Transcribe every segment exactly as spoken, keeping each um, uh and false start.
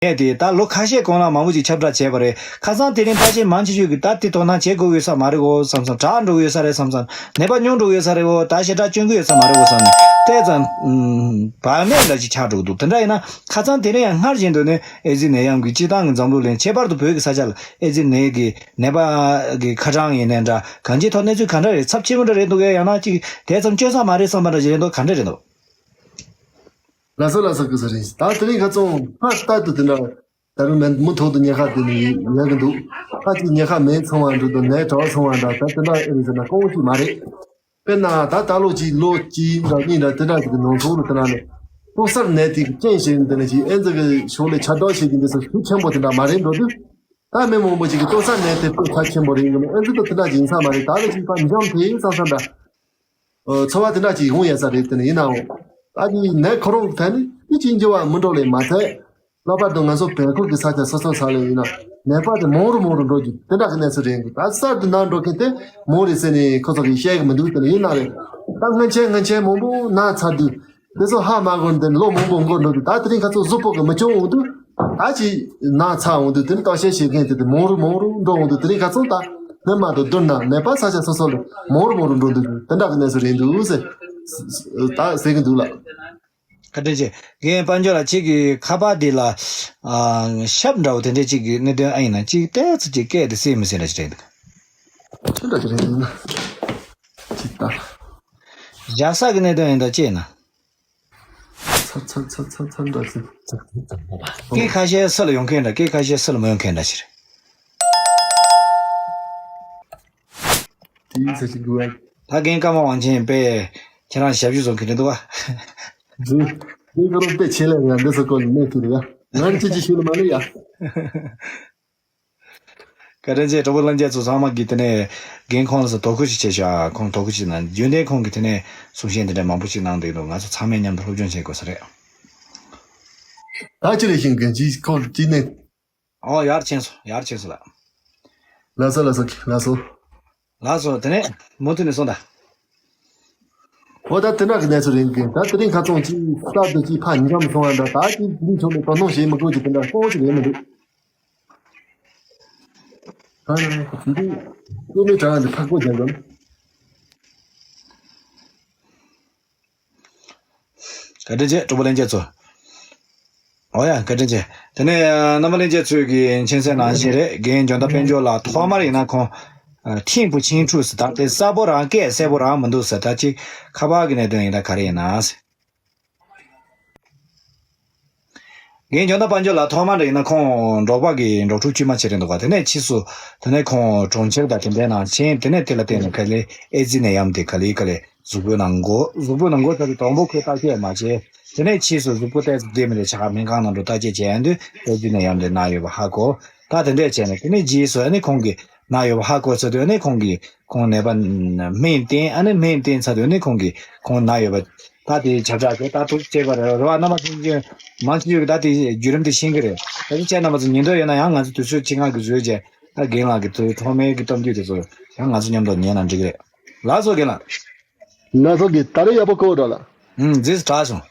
ནད་དེ་ད་ལོ་ཁ་ཤས་གོང་ལ་མང་པོ་ཅིག་ཁྱབ་བསྒྲགས་བྱས་པ་རེད། ཁ་སང་དེ་རིང་ཕལ་ཆེར་མང་ཆེ་ཤོས་ཀྱིས་ད་དེ་དོ་སྣང་བྱེད་དགོས་ཡོད་ས་མ་རེད་གོ་བསམ་བསམ། དྲག་འགྲོ་གི་ཡོད་ས་རེད་བསམ་བསམ། ནད་པ་ཉུང་འགྲོ་གི་ཡོད་ས་རེད་བོ། ད་ཞེ་དྲག་སྐྱོན་གི་ཡོད་ས་མ་རེད་བོ་བསམ་ནས་ཏོག་ཙམ་བག་མེད་འདྲ་ཅིག་ཆགས་འགྲོ་གི་འདུག་དེ་འདྲ་ཡིན་ན་ཁ་སང་དེ་རིང་ཡང་སྔར་བཞིན་དུ་ནི་ཨེ་ཙི་ནད་ཡམས་ཀྱི་སྤྱིར་བཏང་གི་འཛམ་བུ་གླིང་ཁྱད་པར་དུ་བོད་ཀྱི་ས་ཆ་ལ་ཨེ་ཙི་ནད་ཀྱི་ནད་པ་གི་ཁ་གྲངས་ཡིན་ནའི་འདྲ་གང་ཅིའི་ཐོག་གནས་ཚུལ་ག་འདྲ་རེད། ཚབས་ཆེན་པོ་འདྲ་རེད་འདུག་གས། ཡང་ན་ཅིག་དེ་ཙམ་སྐྱོན་ས་མ་རེད་བསམ་པ་འདྲ་ཅིག་རེད་འདུག་ག་འདྲ་རེད་འདུག་ལགས་སོ་ལགས་སོ། སྐུ་གཟུགས་རིང་ཞིག་ད་དེ་རིང་ཁ་སང་ཕར་ལྟ་དུ་དེ་འདྲ་ད་རུང་མེད་མུ་མཐུད་དུ་ཉེན་ཁ་དེ་ནི་ཡོད་ཀྱི་འདུག་ཁ་ཅིག་ཉེན་ཁ་མེད་སོང་བ་འདྲ་དང་ནད་དྲག་སོང་བ་འདྲ་ད་དེ་འདྲ་ཨེ་རེད་ཟེར་ན་དཀོན་པོ་ཞིག་མ་རེད། དཔེར་ན་ད་ད་ལོ་གཅིག་ལོ་གཅིག་འདྲ་གཉིས་འདྲ་དེ་འདྲ་ཅིག་གི་ནང་ཚོགས་རུ་དེ་འདྲ་ནས་ལྟོ་གསར་ནད་དེ་གི་རྐྱེན་བྱས་ནས་དེ་ནས་ཅིག་ཨེ་ཙི་གི་ཕྱོགས་ལས་ཁྱབ་བསྒྲགས་བྱེད་ཀྱི་འདུག་ཟེར་ཤུགས་ཆེན་པོ་དེ་འདྲ་མ་རེད་འགྲོ་དུས། ད་མི་མང་པོ་ཅིག་གིས་ལྟོ་གསར་ནད་དེ་དཔེ་ཚབས་ཆེན་པོ་རེད་ཡིན་ནམ་ཨེ་ཙི་ཏོ་དེ་འདྲ་ཅིག་ཡིན་ས་མ་རེད། ད་ལོ་ཅིག་ཕར་འཇམ་ཐེ་ཡིན་ས་ས་འདྲ། ཨོ། ཚོར་བ་དེ་འདྲ་ཅིག་ཡོང་ཡ་ས་རེད། དེ་ནི་ཡིན་ནའང་། ད་ནི་ནད་ཁོ་རང་གི་ཐད་ནས་ཏི་ཅིག་འགྱུར་བ་མི་འགྲོ་ལས་མ་ཚད། ལྷག་པར་དུ་ང་ཚོ་བོད་ཁུལ་གྱི་ས་ཆ་སོ་སོ་ས་ལ་ཡིན་ན་ནད་པ་དེ་མང་རུ་མང་རུ་འགྲོ་རྒྱུ་དེ་འདྲ་གི་གནས་ཚུལ་རེད་འདུག་ད་གསར་དུ་ན་འགྲོ་མཁན་དེ་མང་རེད་ཟེར་ནས་ཁོ་ཚོ་གིས་བཤད་གི་མི་འདུག་དེ་ནི་ཡིན་ན་རེད། ད་སྔོན་ཆད་སྔོན་ཆད་མང་པོ་ན་ཚར་དུས། དེ་ཚོ་ཧ་མ་གོ་ནས་ལོ་མང་པོ་འགོར་འགྲོ་དུས་ད་དེ་རིང་ཁ་ཚོ་གཟུགས་པོ་གི་མི་སྐྱོ་འོང་དུས་ད་ཅིག་ན་ཚ་འོང་དུས་དེ་ནི་ལྟོ་ཆས་བྱེད་མཁན་དེ་དེ་མང་རུ་མང་རུ་འགྲོ་འོང་དུས་དེ་རིང་ཁ་ཚོ་ད་སྔོན་མ་དང་བསྡུར་ན་ནད་པ་ས་ཆ་སོ་སོ་ལ་མང་རུ་མང་རུ་འགྲོ་འདུག་དེ་འདྲ་གི་གནས་ཚུལ་རེད་འདུག་ཟེར་ད་ཟེར་གི་འདུག་ལགས། བཀའ་དྲིན་ཆེ། རྒན་དཔལ་འབྱོར་ལགས། ཁྱེད་ཀྱི་ཁ་པར་འདི་ལ་ཨ་ཞབས་འདྲ་བོ་དེ་འདྲས་ཅིག་གི་གནད་དོན་ཨ་ཡིན་ན་ཅིག་ཏོག་ཙམ་ཅིག་སྐད་དེ་གསལ་མི་གསལ་འདྲ་ཅིག་རེད་འདུག་ཅི་འདྲ་ཅིག་རེད་འདུག་ན་ཅིག་ལྟ། བཞག་ས་གི་གནད་དོན་ཡིན་ད་ཅི་ཡིན་ན། ཚ་ཚ་ཚ་ཚ་ཚ་འདྲ་ཅིག་སྐད་ཁ་ཤས་སུ་ལ་ཡོང་མཁན་འདྲ། སྐད་ཁ་ཤས་སུ་ལ་མ་ཡོང་མཁན་འདྲ་ཅིག་རེད། དེའི་ཚེ་ཞིག་དགོས། ད་རྒན་ཀརྨ་དབང་ཆེན་པས་ཁྱེད་རང་ཞབས་ཞུ་བཟོ་མཁན་རེད་འདུག་ག་རྒན་ཀརྨ་དཔེ་ཆེ་ལས་ང་འདི་ཚོ་སྐོར་ལ་གནས་ཐུབ་རེད་ཡ། ང་ཅི་ཅི་ཞུ་ལ་མ་ལས་ཡ། བཀའ་དྲིན་ཆེ། གྲོགས་པོ་ལྷན་རྒྱས་ཚོ་ཚང་མ་གིས་དེ་ནས་རྒན་ཁོང་ལ་སོགས་དོ་ཁུར་ཞིག་བྱས་ཤག་ཁོང་དོ་ཁུར་ཞིག་གནང་། རྒྱུན་ལྡན་ཁོང་གིས་དེ་ནས་གསུང་བཤད་འདི་འདྲ་མང་པོ་ཞིག་གནང་བསྡད་འདུག་ང་ཚོ་ཚང་མས་མཉམ་དུ་སློབ་སྦྱོང་བྱེད་དགོས་ས་རེད། ད་ཅི་རེད་ཤིང་གི་ཅི་ཁོང་ཅི་ནས། ཨོ་ཡར་ཕྱིན་སོང་། ཡར་ཕྱིན་སོང་ལགས། ལགས་སོ་ལགས་སོ་ལགས་སོ། ལགས་སོ། དེ་ནས་མུ་མཐུད་ནས་སོང་ད། ཨོ་ད་དེ་འདྲ་གི་གནས་ཚུལ་རེད་གི། ད་དེ་རིང་ཁ་ཚོང་ཅིག་གསར་དུ་ཅིག་ཕར་འཇམ་སོང་བ་འདྲ། ད་ཅིག་འདི་ཆོག་ནས་དོ་སྣང་བྱེད་མི་དགོས་ཀྱི་དེ་འདྲ་སྤོང་ཅིག་ཡོད་མི་འདུག་ཨ་ནི་འདི་ཀུ་མི་དྲ་འདི་ཕག་པོ་རྒྱག་དགོས། བཀའ་དྲིན་ཆེ། གྲོགས་པོ་ལྷན་རྒྱས་ཚོ། ཨོ་ཡ། བཀའ་དྲིན་ཆེ། དེ་ནས་རྣམ་པ་ལྷན་རྒྱས་ཚོས་ཀྱི་མཁྱེན་གསལ་ནང་བཞིན་རེད། རྒན་འཇོ་མདའ་དཔལ་འབྱོར་ལགས་ཐོག་མར་ཡིན་ན་ཁོང་ཨ་ཐིང་པུ་ཆིང་ཁྲུ་ཟེར། ད་དེ་གསལ་པོ་རང་སྐད་གསལ་པོ་རང་མི་འདུག་ཟེར། ད་ཅིག་ཁ་པར་གྱི་གནད་དོན་ཡིན་ད་ག་རེ་ཡིན་ན་ཟེར། རྒན་འཇོ་མདའ་དཔལ་འབྱོར་ལགས་ཐོག་མར་ཡིན་ན་ཁོང་འབྲོག་པ་གི་འབྲོག་ཕྲུག་དཀྱུས་མ་ཅིག་རེད་འདུག་ག་དེ་ནས་ཕྱིས་སུ་དེ་ནས་ཁོང་གྲོང་ཁྱེར་དང་དེ་འདྲའི་ནང་ཕྱིན། དེ་ནས་དེ་ལ་བརྟེན་ནས་ག་ལེ་ཨེ་ཙི་ནད་ཡམས་དེ་ག་ལེ་ག་ལེ་གཟུགས་པོའི་ནང་འགོ། གཟུགས་པོའི་ནང་འགོ་ཚར་དུས་དང་པོ་ཁོས་བརྟག་དཔྱད་མ་བྱས། དེ་ནས་ཕྱིས་སུ་གཟུགས་པོ་ཏོག་ཙམ་བདེ་མི་བདེ་ཆ་ཁ་སྨན་ཁང་ནང་འགྲོ་བརྟག་དཔྱད་བྱས་ཡོང་དུས་ཨེ་ཙི་ནད་ཡམས་དེ་ན་ཡོད་པ་ཧ་གོ། ད་དེ་འདྲས་བྱས་ནས་དེ་ནས་རྗེས་སུ་ཨ་ནི་ཁོང་གིས་ན་ཡོད་པ་ཧ་གོ་ཚར་དུས་ཨ་ནི་ཁོང་གིས་ཁོང་ནད་པ་སྨན་བསྟེན། ཨ་ནི་སྨན་བསྟེན་ཚར་དུས་ཨ་ནི་ཁོང་གིས་ཁོང་ན་ཡོད་པ་ད་དེ་ཁྱབ་བསྒྲགས་བྱས། ད་ཐུགས་རྗེ་ཆེ་བ་རེད། རེད་བ། རྣམ་པ་ཚོ་མང་ཆེ་ཤོས་ཀྱིས་ད་དེ་བརྒྱུད་རིམ་དེ་ཤེས་ཀྱི་རེད། ད་ཅི་བྱས་རྣམ་པ་ཚོ་ཉན་འདོད་ཡོད་ན་ཡང་ང་ཚོ་དུས་ཚོད་ཆེད་མངགས་ཀྱིས་བཟོས་བྱས། ད་རྒན་ལགས་ཀྱི་དུས་ཐོག་མའི་གི་གཏམ་རྒྱུད་དེ་ཚོ་ཡང་ང་ཚོ་མཉམ་དུ་ཉན་ན་འགྲིག་གི་རེད། ལགས་སོ་རྒན་ལགས། ལགས་སོ་རྒན། ད་རེས་ཡག་པོ་གོ་འགྲོ་ལགས། ཨུམ། རྗེས་སུ་དྲག་སོང་།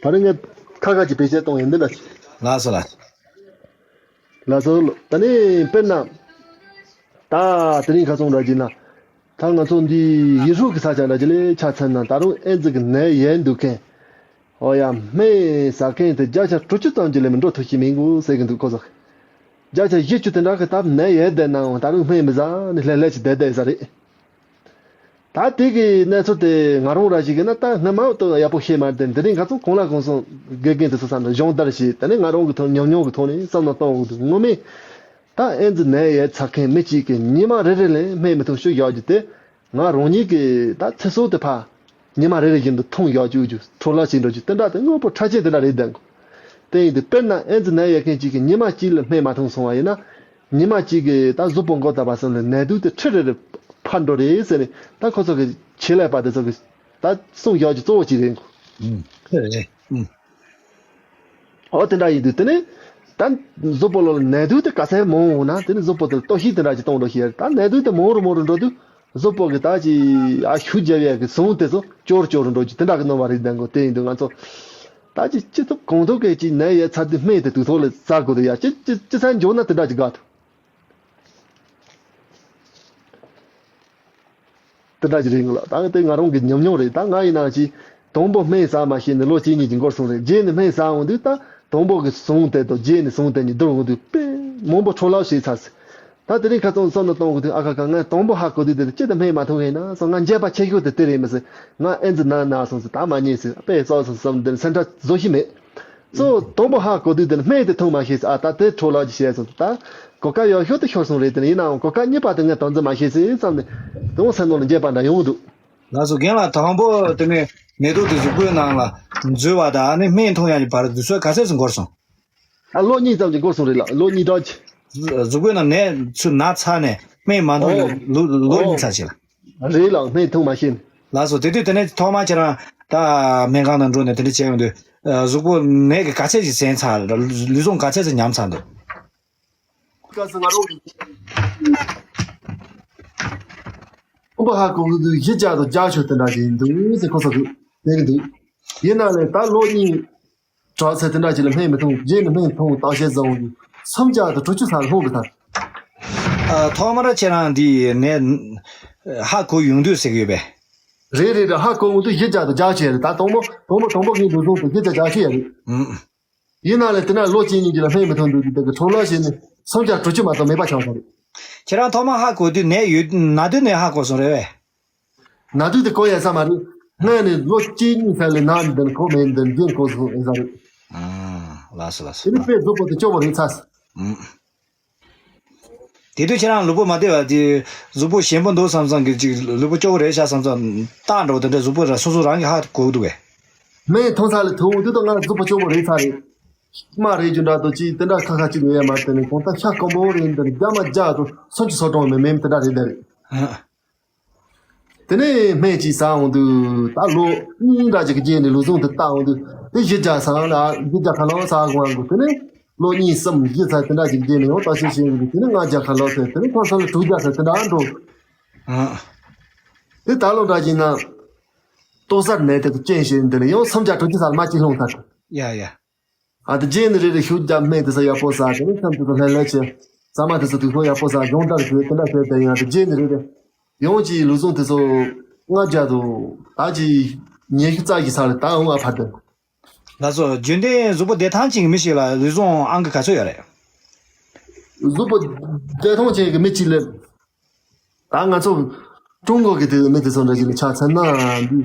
ད་རེས་ངས་ཁ་ཁ་ཅིག་བེད་སྤྱོད་གཏོང་ཡིན་འདི་འདྲ། ལགས་སོ་ལགས། ལགས་སོ། ད་ནི་དཔེར་ན། ད་དེ་རིང་ཁ་སང་འདྲ་བྱས་ན། ད་ང་ཚོ་འདི་ཡུལ་ཤུལ་གྱི་ས་ཆ་འདྲ་བྱས་ལས་ཆ་མཚོན་ན་ད་རུང་ཨེ་ཙི་གི་ནད་ཡལ་འདུག་མཁན། ཨོ་ཡ། སྨན་ཟ་མཁན་དེ་བརྒྱ་ཆ་དྲུག་ཅུ་ཙམ་ཅིག་ལས་མི་འགྲོ་ཐུབ་ཀྱི་མི་འདུག་ཟེར་གྱི་འདུག་ཁོ་ཚོ། བརྒྱ་ཆ་བཞི་བཅུ་དེ་འདྲ་གི་ད་ནད་ཡལ་བསྡད་ནའང་ད་རུང་སྨན་མི་ཟ་ནས་ལྷད་ལྷད་ཅིག་བསྡད་བསྡད་ས་རེད། ད་དེ་གི་གནས་ཚུལ་དེ་ང་རང་ར་ཞིག་གིས་ན་ད་སྔ་མ་དང་ཡག་པོ་ཤེས་མ་རེད་དེ། འདི་རིང་ཁ་སང་གང་ལ་གང་སོང་དགེ་རྒན་དེ་ཚོ་བསམ་ན་སྦྱོང་བརྡར་བྱས། ད་ནི་ང་རང་གི་ཐོག་ཉམས་མྱོང་གི་ཐོག་ནས་བསམ་བློ་གཏོང་དགོས་འདུག་ངོ་མས་ད་ཨེ་ཙི་ནད་ཡལ་ཚར་མཁན་མི་གཅིག་གིས་ཉི་མ་རེ་རེ་ལ་སྨན་མི་འཐུང་ཞུ་བཞག་རྒྱུ་དེ། ང་རང་ཉིད་ཀྱིས་ད་ཚེ་སྲོག་དེ་ཕར་ཉི་མ་རེ་རེ་བཞིན་དུ་འཐུང་བཞག་བཅུག་རྒྱུ་འཕྲོ་བརླག་བྱེད་འགྲོ་རྒྱུ་དེ་འདྲ་དེ་དངོས་པོ་ཁྲ་ཆེན་དེ་འདྲ་རེད་བསྡད་འགོ། དེ་ཡིན་དུས་དཔེར་ན་ཨེ་ཙི་ནད་ཡོད་མཁན་གཅིག་གིས་ཉི་མ་གཅིག་ལ་སྨན་མ་འཐུང་སོང་བ་ཡིན་ན། ཉི་མ་གཅིག་གི་ད་གཟུགས་པོ་མགོ་བཏབ་པ་སོང་ལ་ནད་དུག་དེ་ཁྲི་རེ་རེ་འཕར་འགྲོ་རེད་ཟེར་ནས་ད་ཁོ་ཚོ་གི་ཆེད་ལས་པ་དེ་ཚོ་གི་ད་གསུང་བཞག་རྒྱུ་གཙོ་བོ་གཅིག་རེད་འགོ། ཨུམ། ཁྱོད་རེད། ཨུམ། ཨོ་དེ་འདྲ་ཡིན་དུས་དེ་ནས་ད་གཟུགས་པོ་ལ་ནད་དུག་དེ་ག་ཚད་མང་འོང་ན་དེ་ནས་གཟུགས་པོ་དེ་ལ་གཏོར་བཤིག་དེ་འདྲ་ཅིག་གཏོང་འགྲོ་ཤེས་ཡ། ད་ནད་དུག་དེ་མང་རུ་མང་རུ་འགྲོ་དུས་གཟུགས་པོ་གི་ད་ཅིག་ཨ་ཤུགས་རྒྱབ་ཡ་གི་ཟུངས་དེ་ཚོ་སྐྱོ་རུ་སྐྱོ་རུ་འགྲོ་རྒྱུ་དེ་འདྲ་གི་སྣང་བ་རེད་བསྡད་འགོ། དེ་ཡིན་དུས་ང་ཚོ་ ད་ཅི་ཅི་ཐུབ་གང་ཐུབ་གི་ཅི་ནད་ཡོད་ཚར་དུས་སྨན་དེ་དུས་ཐོག་ལ་ཟ་དགོས་དུས་ཡ། ཅི་ཅི་ཅི་ཚར་འཇོག་ན་དེ་འདྲ་ཅིག་དགའ་ཐུབ། དེ་འདྲ་ཅིག་རེད་ལ། ད་དེ་ང་རང་གི་ཉམས་མྱོང་རེད། ད་ང་ཡིན་ན་ཅི་དང་པོ་སྨན་ཟ་མ་ཤེས་ནས་ལོ་གཅིག་གཉིས་ཀྱི་འགོར་སོང་རེད། རྗེས་ནས་སྨན་ཟ་འོང་དུས་ད་དང་པོ་གི་ཟུངས་དེ་དང་རྗེས་ནས་ཟུངས་དེ་གཉིས་བསྡུར་འོང་དུས་དཔེ་མང་པོ་འཕྲོ་བརླག་བྱས་ཚར་སོང་། ད་དེ་རིང་ཁ་སང་བསམ་བློ་གཏོང་དགོས་དུས། ཨ་ཁ་ཁ། ང་དང་པོ་ཧ་གོ་དུས་དེ་ཅི་ད་སྨན་མ་འཐུང་ཡིན་ན་སོང་། ང་འགྱོད་པ་ཆེ་ཤོས་དེ་དེ་རེད་མི་སྲིད། ང་ཨེ་ཙི་ན་ན་སོང་ཟེར། ད་མ་ཉེས་ཟེར། དཔེ་བཙོག་སོང་བསམ་དེ་སེམས་ཁྲལ་བཟོ་གཞི་མེད། གཙོ་བོ་དང་པོ་ཧ་གོ་དུས་དེ་ནི་སྨན་དེ་འཐུང་མ་ཤེས་ཟེར། ཨ་ད་དེ་འཕྲོ་བརླག་ཅིག་བྱས་སོང་། ད་གོ་སྐབས་ཡག་ཤོས་དེ་ཤོར་སོང་རེད། དེ་ནི་ཡིན་ནའང་གོ་སྐབས་གཉིས་པ་དེ་ངས་དོན་ཚན་མ་ཤེས་ཟེར་བསམ་ནས་དེ་འོང་སེམས་ནང་ལ་འགྱོད་པ་འདྲ་ཡོང་འདུག། ལགས་སོ། རྒན་ལགས། དང་པོ་དེ་ནི་ནད་དུག་དེ་གཟུགས་པོའི་ནང་ལ་འཛུལ་བ་དང་། ཨ་ནི་སྨན་འཐུང་ཡག་གི་བར་དུས་ཚོད་ག་ཚད་ཙམ་འགོར་སོང་། ཨ་ལོ་གཉིས་ཙམ་ཅིག་འགོར་སོང་རེད་ལགས། ལོ་གཉིས་གྲངས་ཅིག། གཟུགས་པོའི་ནང་ནད་ཚུར་ན་ཚར་ནས་སྨན་མ་འཐུང་ཡོད། ཨོ། ལོ་ལོ་ཨོ། གཉིས་ཚར་ཅིག་ལ། རེད་ལགས། སྨན་འཐུང་མ་ཤེས་ནས། ལགས་སོ། དེ་དུས་དེ་ནས་ཐོག་མར་ཁྱེད་རང་ད་སྨན་ཁང་ནང་འགྲོ་ནས་དེ་འདྲ་བྱས་ཡོང་དུས། ཨ་གཟུགས་པོ་ནད་ཀྱིས་ག་ཚད་ཅིག་གཟན་ཚར། ལུས་ཟུངས་ག་ཚད་ཅིག་ཉམས་ཚར་འདུག། སྐབས་སུ་ང་རང་གི་ཁོང་པ་ཧ་གོ་གི་འདུག། བཞི་བརྒྱ་དང་བརྒྱད་ཅུ་དེ་འདྲ་ཞིག་འདུག་ཟེར་ཁོ་ཚོ་གིས་ཟེར་གི་འདུག། ཡིན་ན་ལས་ད་ལོ་གཉིས་གྲངས་ཚད་དེ་འདྲ་ཞིག་ལ་སྨན་མི་འཐུང་། རྗེས་ནས་སྨན་འཐུང་བརྟག་དཔྱད་བཟོ་འོང་དུས་སུམ་བརྒྱ་དང་དྲུག་ཅུ་ཚར་ལྷུང་གི་ཚར། ཨ་ཐོག་མར་ཁྱེད་རང་འདི་ནས་ཧ་གོ་ཡོང་དུས་ཟེར་གི་ཡོད་པས། རེད་རེད་རེད། ཧ་གོ་འོང་དུས་བཞི་བརྒྱ་དང་བརྒྱད་ཅུ་རེད། ད་དང་པོ་དང་པོ་དང་པོ་ངའི་ལུས་ཟུངས་དེ་བཞི་བརྒྱ་བརྒྱད་ཅུ་ཡ་རེད། ཨུམ། ཡིན་ན་ལས་དེ་ན་ལོ་གཅིག་གཉིས་ཀྱི་ལ་སྨན་མི་ཐོན་འདུག་དེ་གི་འཕྲོ་བརླག་བྱས་ནས་སུམ་བརྒྱ་དྲུག་ཅུ་མ་གཏོགས་མེད་པ་ཆགས་སོང་རེད། ཁྱེད་རང་ཐོག་མ་ཧ་གོ་དུས་ནད་ཡོད་ན་དུས་ནས་ཧ་གོ་སོང་རེད་བས། ན་དུས་དེ་གོ་ཡ་ས་མ་རེད། སྔ་ནས་ལོ་གཅིག་གཉིས་ཚར་ལས་ན་འདི་ནི་གོ་མེད། འདི་རྒྱུན་གོ་སོང་ཡིན་ས་རེད། ཨ་ལགས་སོ་ལགས་སོ། དེ་ནི་དཔེ་གཟུགས་པོ་དེ་སྐྱོ་བོ་རེད་ཚར། ཨུམ། དེ་དུས་ཁྱེད་རང་ལུས་པོ་མ་བདེ་བ་དེ་གཟུགས་པོ་ཞན་པོ་འདུག་བསམ་བསམ་གི་ཅིག་ལུས་པོ་སྐྱོ་བོ་རེད་ཤག་བསམ་བསམ་རྟགས་འདྲ་བོ་དེ་འདྲ་གཟུགས་པོ་ར་སོ་སོ་རང་གིས་ཧ་གོ་གི་འདུག་གས། སྨན་འཐུང་ཚར་ལས་ཐུང་དུས་དང་ང་གཟུགས་པོ་སྐྱོ་བོ་རེད་ཚར་རེད། དམར་རེད་རྒྱུ་འདྲ་དང་ཅིག་དེ་འདྲ་ཁ་ཁ་ཅིག་ཡོད་ཡ་མ་རེད། དེ་ནི་གང་ལྟར་ཤ་སྐམ་པོ་རེད། འདི་རྒྱ་མ་རྒྱ་དང་སུམ་ཅུ་སོ་གྲངས་མེད་མེད་དེ་འདྲ་རེད། འདི་རེད། དེ་ནས་སྨན་གཅིག་ཟ་འོང་དུས་ད་ལོ་གཉིས་འདྲ་ཅིག་གི་རྗེས་ནས་ལུས་ཟུངས་དེ་བལྟ་འོང་དུས་དེ་བཞི་བརྒྱ་ཟ་ལ་བཞི་བརྒྱ་ཁ་ལོ་ཟ་དགོས་འདུག། དེ་ནས་ལོ་གཉིས་གསུམ་བཞི་ཚར་དེ་འདྲ་ཅིག་གི་རྗེས་ནས་ཡང་བརྟག་དཔྱད་བྱས་འོང་དུས་དེ་ནས་ལྔ་བརྒྱ་ཁ་ལོ་ཟ། དེ་ནས་ཁ་སང་ལ་དྲུག་བརྒྱ་ཟ། དེ་འདྲ་འགྲོ། ཨ། དེ་ད་ལོ་འདྲ་ཅིག་ན་ལྟོ་ཟ་ནད་དེ་དང་རྐྱེན་བྱས་འདི་ནས་ཡང་སུམ་བརྒྱ་དྲུག་ཅུ་ཟ་ལ་མ་གཅིག་ལྷུང་ཚར། ཡ་ཡ། ཨ་དེ་རྗེས་ནས་རེ་རེ་ཤུགས་རྒྱབ་སྨན་དེ་ཚོ་ཡག་པོ་ཟ། དེ་ནས་སེམས་དེ་ཚོ་ལྷོད་ལྷོད་བྱས། ཟ་མ་དེ་ཚོ་དུས་ཐོག་ཡག་པོ་ཟ། སྦྱོང་བརྡར་བྱས། དེ་འདྲ་བྱས་དེ་ཡང་དེ་རྗེས་ནས་རེ་རེ་ཡོངས་ཀྱི་ལུས་ཟུངས་དེ་ཚོ་ལྔ་བརྒྱ་དང་ད་ཅི་ཉི་ཤུ་རྩ་བཞི་ཚར་ལ་ད་འོང་ཨ་ཕར་དེ། ལགས་སོ། རྒྱུན་ལྡན་གཟུགས་པོ་བདེ་ཐང་ཅན་གྱི་མི་ཞིག་ལ་ལུས་ཟུངས་ཨང་ཀི་ག་ཚོད་ཡོད་རེད། གཟུགས་པོ་བདེ་ཐང་ཅན་གྱི་མི་གཅིག་ལ་ད་ང་ཚོ་ཀྲུང་གོ་གི་དེ་མི་དེ་ཚོ་འདྲ་ཞིག་ལ་ཆ་མཚོན་ན་འདི་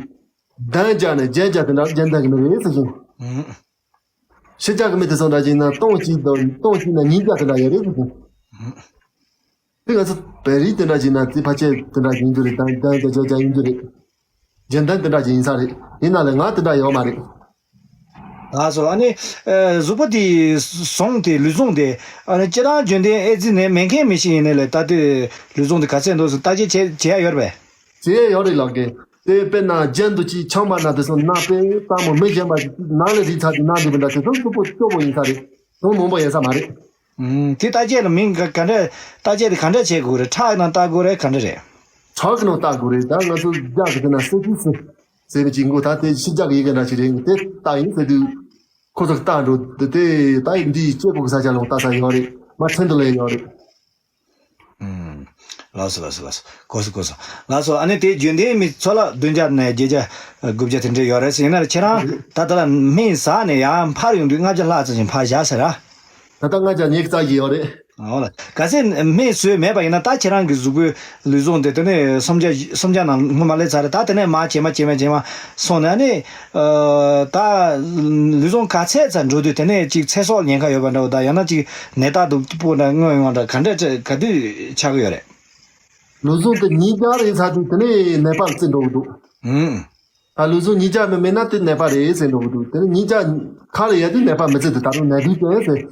གདན་རྒྱག་ནས་རྒྱན་རྒྱག་དེ་འདྲ་རྒྱན་ལྡན་གྱི་མི་རེད་ཟེར་ཞིང་། ཨུམ། ཕྱི་རྒྱལ་གྱི་མི་དེ་ཚོ་འདྲ་ཅིག་ན་སྟོང་གཅིག་དང་སྟོང་གཅིག་ན་ཉིས་བརྒྱ་དེ་འདྲ་ཡོད་རེད་ཟེར། དེ་ང་ཚོ་བོད་རིགས་དེ་འདྲ་ཅིག་ན་དེ་ཕལ་ཆེར་དེ་འདྲ་ཡིན་རྒྱུ་རེད། དང་ལྡན་དེ་ཆོས་ཅན་ཡིན་རྒྱུ་རེད། རྒྱུན་ལྡན་དེ་འདྲ་ཅིག་ཡིན་ས་རེད། ཡིན་ན་ལས་ང་དེ་འདྲ་ཡོད་མ་རེད། ལགས་སོ། ཨ་ནི་ཨ་གཟུགས་པོ་དེ་ཟུངས་དེ་ལུས་ཟུངས་དེ་ཨ་ནི་སྤྱིར་བཏང་རྒྱུན་ལྡན་ཨེ་ཙི་ནད་མེད་མཁན་མི་ཞིག་ཡིན་ནའི་ལས་ད་ལྟའི་ལུས་ཟུངས་དེ་ག་ཚད་འདུག་ཟེར་བརྟག་དཔྱད་བྱེད་བྱེད་ཡ་ཡོད་རེད་པས། བྱེད་ཡ་ཡོད་རེད་ལགས་ཀྱི། དེ་དཔེར་ན་རྒྱན་དུ་ཅིག་ཆང་པ་ན་དེ་ཚོ་ན་དཔེ་ལྟད་མོ་མི་གཞན་པ་ཅིག་ནང་ལ་རིག་ཚར་དུས་ན་འདི་མི་འདྲ་དེ་ཚོ་གཟུགས་པོ་སྐྱོ་པོ་ཡིན་ས་རེད། དོན་མང་པོ་ཡོད་ས་མ་རེད། ཨུམ། དེ་བརྟག་དཔྱད་ལ་མིང་ག་ག་འདྲ་བརྟག་དཔྱད་དེ་ག་འདྲ་བྱེད་དགོས་རེད། ཁྲག་ནང་བལྟ་དགོས་རེད། ག་འདྲ་རེད། ཁྲག་གི་ནང་བལྟ་དགོས་རེད། ད་ང་ཚོ་རྒྱ་གི་དེ་ན་སི་ཊི་སི་ཟེར་བའི་ཅིག་འགོ་ད་དེ་ཕྱི་རྒྱལ་གི་ཡི་གེ་འདྲ་ཞིག་རེད། དེ་བལྟ་ཡིན་ཟེར་དུས་ཁོ་ཚོ་བལྟ་འགྲོ་དེ་དེ་ད་ཡིན་འདི་སྐྱེ་དགོས་གི་ས་ཆ་ལ་བལྟ་ས་ཡོད་རེད། མ་ཁྲིན་ཏུ་ལ་ཡོད་རེད། ཨུམ། ལགས་སོ་ལགས་སོ་ལགས་སོ། གོ་སོང་གོ་སོང་། ལགས་སོ། ཨ་ནི་དེ་རྒྱུན་ལྡན་མི་ཚོ་ལ་བདུན་བརྒྱ་ནས་བརྒྱད་བརྒྱ་དགུ་བརྒྱ་དེ་འདྲ་ཡོད་རེད་ཟེར། ཡིན་ན་ཁྱེད་རང་ད་ལྟ་ལ་སྨན་ཟ་ནས་ཡང་འཕར་ཡོང་དུས་ལྔ་བརྒྱ་ལྷག་ཙམ་ཞིག་འཕར་བཞག་ཟེར་ར། ད་ལྟ་ལྔ་བརྒྱ་ཉི་ཤུ་རྩ་བཞི་ཡོད་རེད། འོ་ལ། གལ་སྲིད་སྨན་ཟོས་མེད་པ་ཡིན་ན་ད་ཁྱེད་རང་གི་གཟུགས་པོའི་ལུས་ཟུངས་དེ་དེ་ནས་སུམ་བརྒྱ་སུམ་བརྒྱ་ནང་སྔོན་མ་སླེབས་ཚར་རེད། ད་དེ་ནས་མར་ཇེ་མ་ཇེ་མ་ཇེ་མ་སོང་ནས་ཨ་ནི། ཨ་ད་ལུས་ཟུངས་ག་ཚད་ཙམ་འགྲོ་དུས་དེ་ནས་ཅིག་ཚེ་སྲོག་ཉེན་ཁ་ཡོད་པ་འདྲ་བོ་དང་། ཡང་ན་ཅིག་ནད་རྟགས་སྡུག་པོ་འདྲ་མངོན་ཡོང་འདྲ་ག་འདྲ་ཅིག་ག་དུས་ཆགས་ཀྱི་ཡོད་རེད། ལུས་ཟུངས་དེ་ཉིས་བརྒྱ་རེད་ཚར་དུས་དེ་ནས་ནད་པར་བརྩི་འགྲོ་གི་འདུག། ཨུམ། ད་ལུས་ཟུངས་ཉིས་བརྒྱ་མི་མེད་ན་དེ་ནད་པ་རེད་ཟེར་འགྲོ་གི་འདུག། དེ་ནས་ཉིས་བརྒྱ་ཁ་ལ་ཡོད་དུས་ནད་པ་མི་བརྩི་དེ་ད་རུང་ནད་དུག་ཅན་ཟེར།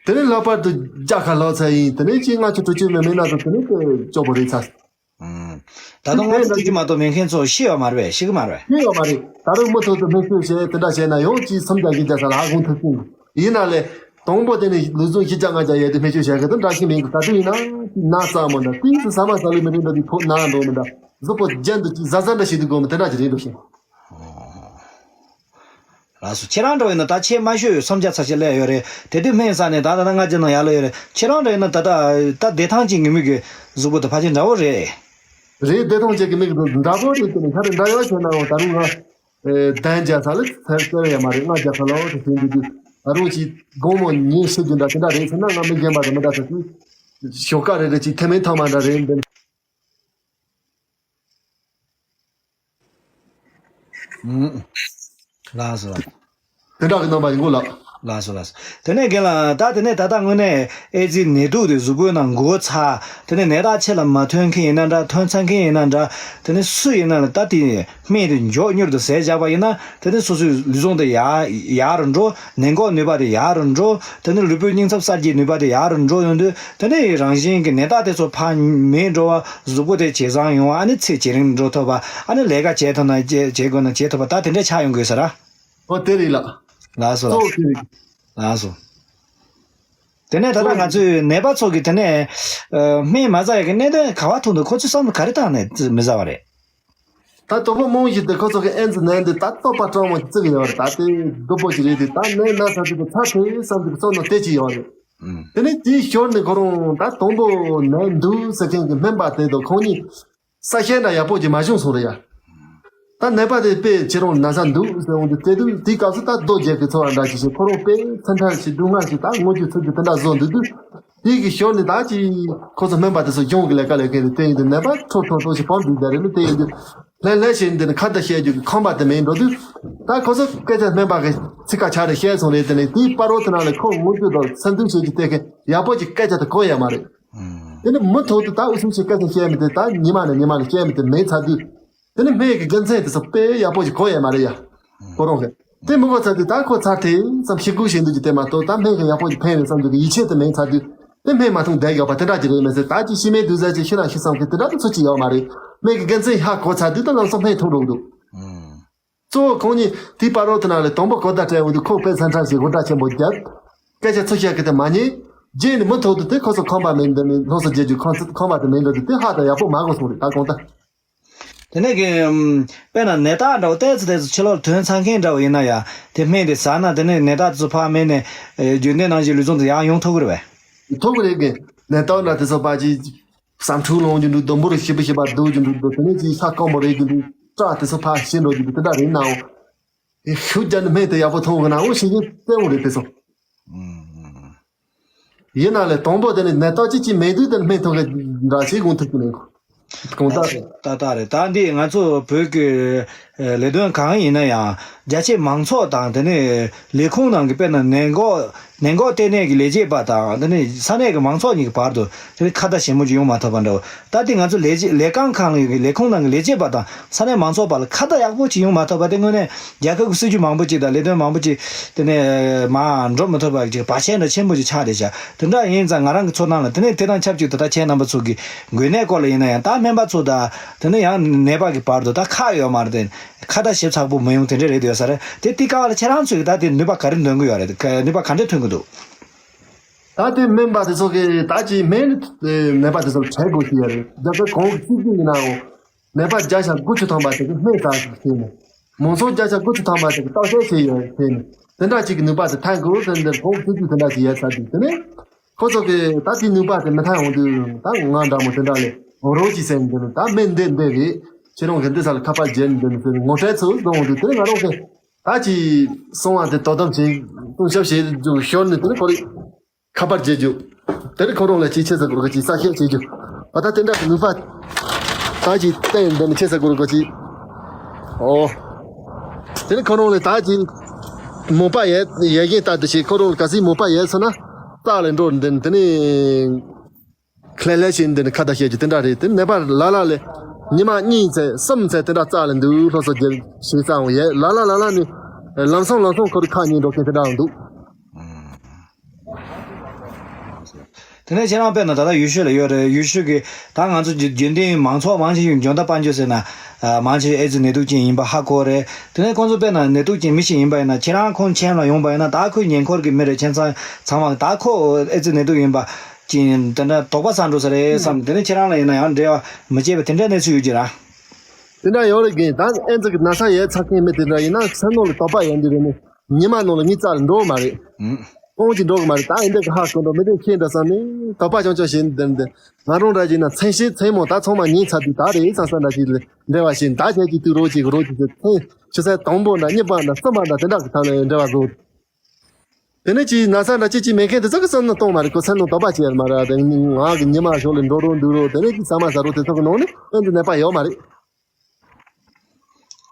དེ་ནས་ལྷག་པར་དུ་བརྒྱ་ཁ་ལོག་ཚར་ཡིན། དེ་ནས་ཅིག་ལྔ་བཅུ་དྲུག་ཅུ་མི་མེད་ན་དང་དེ་ནས་དེ་སྐྱོ་པོ་རེད་ཚར། ཨུམ། ད་དུང་ལྔ་བཅུ་དྲུག་ཅུ་མ་གཏོགས་མེད་མཁན་ཚོ་ཤི་ཡོད་མ་རེད་པས། ཤི་གི་མ་རེད་པས། ཤི་ཡོད་མ་རེད། ད་རུང་མུ་མཐུད་དུ་སྨན་བཅོས་བྱས་དེ་འདྲ་བྱས་ན་ཡང་ཅིག་སུམ་བརྒྱ་བཞི་བརྒྱ་ཚར་ལ་ཨ་གོང་མཐོ་ཕྱིན། ཡིན་ན་ལས་དང་པོ་དེ་ནས་ལུས་ཟུངས་བཞི་བརྒྱ་ལྔ་བརྒྱ་ཡོད་དུས་སྨན་བཅོས་བྱས་གི་དེ་འདྲ་ཞིག་མིན་གི། ད་དུང་ཡིན་ན་ཅིག་ན་ཚ་མོ་འདྲ་ཏིང་ཙི་ཟ་མ་ཟ་ལུགས་མི་རིགས་འདྲ་དུས་ཕོ་ན་འགྲོ་མི་འདྲ་གཟུགས་པོ་རྒྱན་དུ་ཅིག་གཟའ་གཟའ་འདྲ་ཞིག་དུས་དགོས་མི་དེ་འདྲ་ཅིག་རེད་འགྲོ་ཞིང་། ལགས་སོ། ཁྱེད་རང་འདྲ་བོ་ཡིན་ན་ད་ཆེས་དམའ་ཤོས་སུམ་བརྒྱ་ཚ་ཤེར་སླེབས་ཡོད་རེད། དེ་དུས་སྨན་ཟ་ནས་ད་ད་ལྟ་ལྔ་བརྒྱ་ནང་ཡར་ལ་ཡོད་རེད། ཁྱེད་རང་འདྲ་ཡིན་ན་ད་ལྟ་ད་བདེ་ཐང་ཅན་གྱི་མི་གི་གཟུགས་པོ་དེ་ཕལ་ཆེར་འདྲ་བོ་རེད། རེད། བདེ་ཐང་ཅན་གྱི་མི་གི་འདྲ་བོ་རེད། དེ་ནི་ཁ་རེ་འདྲ་ཡོད་བྱས་ན་འོ་ད་རུང་ང་ཨེ་བདུན་བརྒྱ་ཚ་ལ་ཚར་ཚར་ཡ་མ་རེད། ལྔ་བརྒྱ་ཚ་ལ་འོ་དེ་བྱེད་འདུག་དུས་ད་རུང་ཅིག་དགོང་མོ་ཉིན་ཤི་རྒྱུ་འདྲ་དེ་འདྲ་རེད་ཟེར་ན་ང་མི་རྒན་པ་དང་མི་འདྲ་ཟེར་དུས་ཞོགས་ཀ་རེ་རེ་ཅིག་ཐེ་མེད་ཐང་མ་འདྲ་རེད་འདི། ཨུམ། ལགས་སོ། དེ་འདྲ་གི་རྣམ་པ་ཡིན་གོ་ལགས། ལགས་སོ་ལགས་སོ། དེ་ནས་རྒན་ལགས། ད་དེ་ནས་ད་ལྟ་དངོས་གནས་ཨེ་ཙི་ནད་དུག་དེ་གཟུགས་པོའི་ནང་འགོས་ཚར། དེ་ནས་ནད་རྟགས་ཆེད་ལ་མ་ཐོན་མཁན་ཡིན་ན་འདྲ། ཐོན་ཚར་མཁན་ཡིན་ན་འདྲ། དེ་ནས་སུ་ཡིན་ན་ལ་ད་དེ་སྨན་དེ་མགྱོགས་མྱུར་དུ་ཟས་བཞག་པ་ཡིན་ན། དེ་ནས་སོ་སོའི་ལུས་ཟུངས་དེ་ཡག་ཡག་རུ་འགྲོ། ནད་འགོག་ནུས་པ་དེ་ཡག་རུ་འགྲོ། དེ་ནས་ལུས་པོའི་སྙིང་ཚབ་གསར་བརྗེའི་ནུས་པ་དེ་ཡག་རུ་འགྲོ་ཡོང་དུས། དེ་ནས་རང་བཞིན་གྱི་ནད་རྟགས་དེ་ཚོ་ཕར་མེད་འགྲོ་བ། གཟུགས་པོ་དེ་ཇེ་བཟང་ཡོང་བ། ཨ་ནི་ཚེ་ཇེ་རིང་འགྲོ་ཐུབ་པ། ཨ་ནི་ལས་ཀ་བྱེད་ཐུབ་ན་བྱེད་བྱེད་དགོས་ན་བྱེད་ཐུབ་པ། ད་དེ་འདྲ་ཆགས་ཡོང་དགོས་ས་ར། ཨོ་དེ་རེད་ལགས། ལགས་སོ་ལགས། གཙོ་བོ་དེ་རེད། ལགས་སོ། དེ་ནས་ད་ལྟ་ང་ཚོའི་ནད་པ་ཚོ་གིས་དེ་ནས་ཨ་སྨན་མ་ཟ་ཡག་གི་གནད་དོན་ག་པར་ཐུག་འདུག་ཁོ་ཚོས་བསམ་བློ་ག་རེ་བཏང་ནས་མི་ཟ་བ་རེད། ད་དོ་པོ་རྨོངས་བཞིན་དུ་ཁོ་ཚོ་གི་ཨེ་ཙི་ནད་འདི་ད་བཙོག་པ་སྤྲང་མོ་བརྩི་གི་ཡོད་རེད། ད་དེ་སྡུག་པོ་ཞིག་རེད་དེ། ད་ནད་ན་ཚ་དེ་ཚ་ཐལ་བསམ་དུས་བཙོག་ནོ་དེ་ཅི་ཡོད་རེད། ཨུམ། དེ་ནས་དེའི་ཞོར་ནས་ཁོ་རང་ད་དང་པོ་ནད་འདུག་ཟེར་མཁན་གྱི་སྨན་པ་དེ་དང་ཁོང་གཉིས་ས་ཤེར་འདྲ་ཡག་པོ་ཅིག་མ་བྱུང་སོང་རེད་ཡ། ད་ནད་པ་དེ་དཔེ་ཁྱེད་རང་ན་ཚ་འདུག་ཟེར་འོང་དུས་དེ་དུས་དེའི་སྐབས་སུ་ད་རྡོ་རྗེ་གི་ཚོར་བ་འདྲ་ཞིག་བྱས། ཁོ་རང་དཔེ་ཚ་ཐལ་ཞིག་སྡུག་བསྔལ་ཞིག་ད་ངུ་རྒྱུ་ཚུར་རྒྱུ་དེ་འདྲ་བཟོ་འདུག་དུས། དེ་གི་ཞོར་ནས་ད་ཅི་ཁོ་ཚོ་སྨན་པ་དེ་ཚོ་གཞུང་གི་ལས་ཀ་ལས་མཁན་རེད། དེ་ཡིན་དུས་ནད་པ་ཁྲོ་ཁྲོ་ཁྲོ་ཞིག་བབས་འདུག་ད་རེད་ལུ། དེ་ཡིན་དུས་ལྷན་ལྷན་ཞིག་འདི་ནས་ཁ་བརྡ་བཤད་རྒྱུ་གི་ཁང་པ་དེ་མེད་འགྲོ་དུས། ད་ཁོ་ཚོ་སྐད་ཆ་སྨན་པ་གི་ཚིག་ཁ་ཆ་རེ་བཤད་སོང་རེད། དེ་ནས་དེའི་བར་རོ་དེ་ནང་ལ་ཁོ་ངུ་རྒྱུ་དང་སེམས་སྡུག་བྱེད་རྒྱུ་དེ་གི་ཡག་པོ་ཅིག་སྐད་ཆ་དེ་གོ་ཡ་མ་རེད། དེ་ནི་མུ་མཐུད་དུ་ད་འུ་ཚོ་ཞིག་སྐད་ཆ་བཤད་མི་དེ་ད་ཉི་མ་ནས་ཉི་མ་ལ་བཤད་མི་དེ་མེད་ཚར་དུས། དེ་ནི་སྨན་གྱི་དགེ་མཚན་དེ་ཚོ་དཔེ་ཡག་པོ་ཞིག་གོ་ཡ་མ་རེད་ཡ། ཁོ་རང་གིས་དེ་མི་གོ་ཚར་དུས་ད་ཁོ་ཚར་ཐལ་བསམ་ཤི་ཁུག་བྱེད་འདུག་ཅིག་དེ་མ་གཏོགས། ད་སྨན་གྱི་ཡག་པོ་ཞིག་ཕན་རེད་བསམ་འདུག་གི་ཡིད་ཆེས་དེ་མེད་ཚར་དུས། དེ་སྨན་མ་འཐུང་བསྡད་ཡོད་པ་དེ་འདྲ་ཅིག་རེད། མི་ཚེ་ད་ཅི་ཤི་སྨན་དུས་ཟ་ཅིག་ཤི་ན་ཤི་བསམ་གི་དེ་འདྲ་དེ་ཚོ་ཅིག་ཡོད་མ་རེད། སྨན་གྱི་དགེ་མཚན་ཧ་གོ་ཚར་དུས་ད་ལམ་སང་སྨན་འཐུང་རོགས་འདུག་གཙོ་བོ་ཁོང་གཉིས་དེའི་བར་རོ་དེ་ནང་ལ་དང་པོ་གོ་བརྡ་སྤྲད་འོང་དུས་ཁོ་དཔེ་ཚན་ཁྲ་ཞིག་དགོད་སྒྲ་ཆེན་པོ་བརྒྱབ། སྐད་ཆ་ཚུར་བཤད་གི་དེ་མ་ཉན། རྗེས་ནས་མུ་མཐུད་དུ་དེ་ཁོ་ཚོ་ཁང་པ་མེད་འདི་ནས་སློབ་གསོ་རྒྱག་རྒྱུ་ཁང་ཚན་ཁང་པ་དེ་མེད་འགྲོ་དུས་དེ་ཧ་ད་ཡག་པོ་མ་གོ་སོང་རེད། ད་གང་ལྟར། དེ་ནས་གི་ཨམ་དཔེར་ན་ནད་རྟགས་འདྲ་བོ་ཏོག་ཙམ་ཏོག་ཙམ་ཕྱི་ལོགས་ཐོན་ཚར་མཁན་འདྲ་བོ་ཡིན་ན་ཡང་དེ་སྨན་དེ་ཟ་ན་དེ་ནས་ནད་རྟགས་དེ་ཚོ་ཕར་མེད་ནས་ཨེ་རྒྱུན་ལྡན་ནང་བཞིན་ལུས་ཟུངས་དེ་ཡང་ཡོང་ཐུབ་ཀྱི་རེད་པས། ཐུབ་ཀྱི་རེད་གི། ནད་རྟགས་འདྲ་དེ་ཚོ་ཕར་ཅིག་བསམ་འཁྲུག་ལངས་རྒྱུ་འདུག་དུམ་བུར་ཞིབ་པ་ཞིབ་པ་སྡུག་རྒྱུ་འདུག་དེ་ནས་ཅིག་ཤ་སྐམ་པོ་རེད་རྒྱུ་འདུག་སྐྲ་དེ་ཚོ་ཕར་ཞིག་འགྲོ་རྒྱུ་འདུག་དེ་འདྲ་རེད་ནའང་། ཨེ་ཤུགས་རྒྱག་ནས་སྨན་དེ་ཡག་པོ་ཐོན་གི་ན་འོ་ཤེས་ཀྱི་གསལ་བོ་རེད་དེ་ཚོ། ཡིན་ན་ལས་དང་པོ་དེ་ནི་ནད་རྟགས་ཅི་ཅི་མེད་དུས་དེ་ནི་སྨན་ཐོན་གི་འདྲ་ཞིག་དགོངས་ཐུབ་ཀྱི་མེད། གང་ལྟར། ཏག་ཏག་རེད། ད་འདི་ང་ཚོ་བོད་ཀྱི་ཨེ་ལས་དོན་གང་ཡིན་ན་ཡང་རྒྱ་ཆེ་མང་ཚོགས་དང་དེ་ནས་ལས་ཁུངས་ནང་གི་དཔེར་ན་ནད་འགོག་ནད་འགོག་ལྟེ་གནས་ཀྱི་ལས་བྱེད་པ་དང་དེ་ནས་ས་གནས་ཀྱི་མང་ཚོགས་གཉིས་ཀྱི་བར་དུ་དེ་ནས་ཁ་བརྡ་ཞིབ་མོ་ཅིག་ཡོང་མ་ཐུབ་པ་འདྲ་བོ། ད་ལྟའི་ང་ཚོ་ལས་བྱེད་ལས་ཁང་ཁང་ལ་ལས་ཁུངས་ནང་གི་ལས་བྱེད་པ་དང་ས་གནས་མང་ཚོགས་བར་ལ་ཁ་བརྡ་ཡག་པོ་ཅིག་ཡོང་མ་ཐུབ་པ་དེ་དངོས་གནས་རྒྱལ་ཁབ་ཀྱི་སྲིད་ཇུས་མང་པོ་ཅིག་དང་ལས་དོན་མང་པོ་ཅིག་དེ་ནས་མར་འགྲོ་མི་ཐུབ་པ་ཅིག་བར་ཆད་འདྲ་ཆེན་པོ་ཅིག་ཆགས་བསྡད་ཤག་དེ་འདྲ་ཡིན་ཙང་ང་རང་གི་ཚོར་སྣང་ལ་དེ་ནས་དེ་དང་ཆབས་ཅིག་ཏུ་ད་ཁྱེད་རྣམ་པ་ཚོ་གི་འགོས་ནད་སྐོར་ལ་ཡིན་ན་ཡང་ད་སྨན་པ་ཚོ་དང་དེ་ནས་ཡང་ནད་པ་གི་བར་དུ་ད་ཁག་ཡོད་མ་རེད་དེ། ཁ་བརྡ་ཞིབ་ཚགས་པོ་མི་ཡོང་དེ་འདྲ་རེད་ཡོད་ས་རེད། དེ་དེའི་སྐབས་ལ་ཁྱེད་རང་ཚོས་ད་དེ་ནུས་པ་ག་རེ་འདོན་གི་ཡོད་རེད། ནུས་པ་ག་འདྲ་ཐོན་གི་འདུག་ད་དེ་སྨན་པ་དེ་ཚོ་གིས་ད་ཅིག་སྨན་ནི་ནད་པ་དེ་ཚོར་འཕྲད་དགོས་ཀྱི་ཡོད་རེད། རྒྱལ་ཁབ་གང་གི་སྲིད་ཇུས་ཡིན་ནའང་ནད་པ་བརྒྱ་ཆ་དགུ་བཅུ་ཐམ་པ་དེ་གིས་སྨན་ཟ་ཟེར་ནས། མང་ཚོགས་བརྒྱ་ཆ་དགུ་བཅུ་ཐམ་པ་དེ་གིས་བརྟག་དཔྱད་བྱས་ཡོད་ཟེར་ནས། དེ་འདྲ་ཅིག་གི་ནུས་པ་དེ་ཐོན་དགོས་ཟེར་ནས་གང་གི་སྲིད་ཇུས་དེ་འདྲ་ཅིག་ཡོད་ཚར་དུས་དེ་ནས། ཁོ་ཚོ་གིས་ད་དེའི་ནུས་པ་དེ་མི་ཐོན་འོང་དུས་ད་ང་འདྲ་མོ་དེ་འདྲ་ལས་རོགས་ཅིག་ཟེར་ནས་འདི་ནི་ད་སྨན་འདི་འདི་རེད། ཁྱེད་རང་གིས་འདི་ས་ལ་ཁ་པར་བརྗེ་ནས་འདི་ནི་ཟེར་ངོ་སྤྲོད་ཚུལ་བཟོ་འོང་དུས་དེ་ནི་ང་རང་གིས་ད་ཅིག་གསང་བ་དེ་དོ་དམ་བྱེད་སྲུང་སྐྱོབ་བྱེད་རྒྱུ་ཞོར་ནས་དེ་ནི་ཁོ་རེ་ཁ་པར་བརྗེ་རྒྱུ། དེ་ནི་ཁོ་རང་ལ་ཅིག་ཆེ་ས་གུར་གི་ཅིག་ས་བཤད་བྱེད་རྒྱུ། ཨ་ད་དེ་འདྲ་གི་ནུས་པ་ད་ཅིག་བསྟན་འདི་ནི་ཆེ་ས་གུར་གི་ཅིག་ཨོ། དེ་ནི་ཁོ་རང་ལ་ད་ཅིག་མོ་པ་ཡལ་ཡལ་གྱིན་ལྟ་དུ་ཞིག་ཁོ་རང་ལ་ག་སྲིད་མོ་པ་ཡལ་སོང་ན་རྩ་ལ་འགྲོ་འདི་ནི་དེ་ནི། ལྷས་ལྷས་བྱས་འདི་ནི་ཁ་བརྡ་བཤད་རྒྱུ་དེ་འདྲ་རེད། དེ་ནད་པ་ལ་ལ་ལས་ཉི་མ་གཉིས་ཚེ་གསུམ་ཚེ་དེ་འདྲ་རྩ་ལ་འདུག་སློབ་གསོ་རྒྱབ་ཞིག་རྩ་འོང་ཡས་ལ་ལ་ལ་ལ་ནི་ལམ་སང་ལམ་སང་ཁོ་རང་ཁ་ཉན་འགྲོ་མཁན་དེ་འདྲ་འདུག་དེ་ནས་ཁྱེད་རང་དཔེར་ན་ད་ལྟ་ཡུལ་ཤུལ་ལ་ཡོད་རེད། ཡུལ་ཤུལ་གྱི་ད་ང་ཚོ་རྒྱུན་རྒྱུན་ལྡན་མང་ཚོགས་མང་ཆེ་ཤོས་འཇོན་ཐང་དཔལ་འབྱོར་ཟེར་ན་མང་ཆེ་ཤོས་ཨེ་ཙི་ནད་དུག་ཅན་ཡིན་པ་ཧ་གོ་རེད། དེ་ནས་ཁོང་ཚོ་དཔེར་ན་ནད་དུག་ཅན་མི་ཞིག་ཡིན་པ་ཡིན་ན་ཁྱེད་རང་ཁོང་མཆན་ལ་ཡོང་པ་ཡིན་ན་ད་ཁོའི་ཉེ་འཁོར་གྱི་མི་རེད། ཁྱེད་ཚང་ཚང་མ་ད་ཁོ་ཨེ་ཙི་ནད་དུག་ཡིན་པ་ཅིན་དེ་འདྲ་དོགས་པ་ཟ་འགྲོ་ས་རེད་བསམ། དེ་ནས་ཁྱེད་རང་ལ་ཡིན་ན་ཡང་འབྲེལ་བ་མི་བྱེད་པ་དེ་འདྲ་གནས་ཚུལ་ཡོད་ཀྱི་ར། དེ་འདྲ་ཡོད་རེད་གི། ད་ཨེ་ཙི་གི་ན་ཚ་ཡོད་ཚར་མཁན་མི་དེ་འདྲ་ཡིན་ན་སེམས་ནང་ལ་དོགས་པ་ཡོད་འདི་རེད་ནི། ཉི་མ་ནང་ལ་ངའི་རྩ་ལ་འགྲོ་གི་མ་རེད། ཨུམ། ཁོང་གིས་འགྲོ་གི་མ་རེད། ད་ཨེ་འདི་གི་ཧ་གོ་འགྲོ་མི་དེ་ཁྱེད་འདྲ་བསམ་ནས་དོགས་པ་ཆུང་ཆུང་བྱེད་འདི་འདི། ང་རང་འདྲ་བྱས་ན་མཚན་ཤས་མཚན་མོ་ད་ཚང་མ་ཉིན་ཚར་དུས་ད་རེད་བསམ་བསམ་འདྲ་ཞིག་ལ་འབྲེལ་བ་བྱས། ད་ཁྱེད་ཀྱིས་དུས་རོགས་ཀྱིས་རོགས་ཀྱིས་ཚེ་ཆུ་ཚོད་དང་པོ་འདྲ་གཉིས་པ་འདྲ་གསུམ་པ་འདྲ་དེ་འདྲ་གི་ཐང་ལ་འབྲེལ་བ་བཟོ། དེ་ནས་ཅིག་ན་ཚ་འདྲ་ཅིག་ཅིག་མེད་མཁན་དེ་ཚོ་གི་བསམ་བློ་གཏོང་མ་རེད། ཁོ་སེམས་ནང་དོགས་པ་བྱས་མ་རེད། དེ་ང་གི་ཉི་མ་ཞོར་ལ་འགྲོ་རོགས་འདུག་རོགས་དེ་ནས་ཅིག་ཟ་མ་ཟ་རོགས་དེ་ཚོ་གི་ནང་ནས་ཨེ་འདི་ནད་པ་ཡོད་མ་རེད།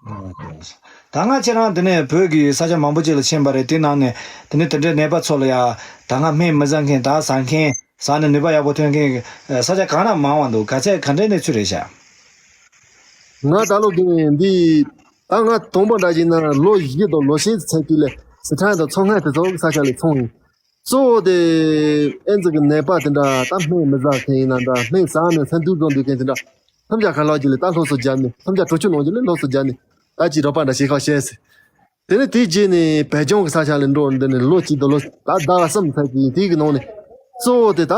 ད་སྔ་ཁྱེད་རང་དེ་ནས་བོད་ཀྱི་ས་ཆ་མང་པོ་ཅིག་ལ་ཕྱིན་པ་རེད། དེ་ནང་ནས་དེ་ནས་དེ་འདྲའི་ནད་པ་ཚོ་ལ་ཡ་ད་སྔ་སྨན་མི་ཟ་མཁན་ད་ཟ་མཁན་ཟ་ནས་ནུས་པ་ཡག་པོ་ཐོན་མཁན་ས་ཆ་གང་ན་མང་བ་འདུག་ག་ཚད་ག་འདྲའི་གནས་ཚུལ་རེད་ཤག་ང་ད་ལོ་གི་འདི་ད་ང་དང་པོ་འདྲ་བྱས་ན་ལོ་བཞི་དང་ལོ་ཕྱེད་ཚན་དུས་ལས་སི་ཁྲོན་དང་མཚོ་སྔོན་དེ་ཚོ་ས་ཆ་ལ་སོང་ཡིན། གཙོ་བོ་དེ་ཨེ་ཙི་གི་ནད་པ་དེ་འདྲ་ད་སྨན་མི་ཟ་མཁན་ཡིན་ན་འདྲ་སྨན་ཟ་ནས་སེམས་སྡུག་བཟོ་འདུག་མཁན་དེ་འདྲ་ཐམས་ཅད་ཁ་ལག་ཅིག་ལ་ད་སློབ་གསོ་བརྒྱབ་ནས་ཐམས་ཅད་གྲོང་ཆོག་ནང་ཅིག་ལ་སློབ་གསོ་བརྒྱབ་ནས་ད་ཅིག་རོགས་པ་འདྲ་བྱེད་ཁ་བཤད་ཟེར། དེ་ནས་དེའི་རྗེས་ནས་བོད་ལྗོངས་ཀྱི་ས་ཆ་ལ་འགྲོ་འདི་ནས་ལོ་གཅིག་དང་ལོ་ད་ཟླ་བ་གསུམ་ཚར་གྱི་དེའི་གི་ནང་ནས་གཙོ་བོ་དེ་ད་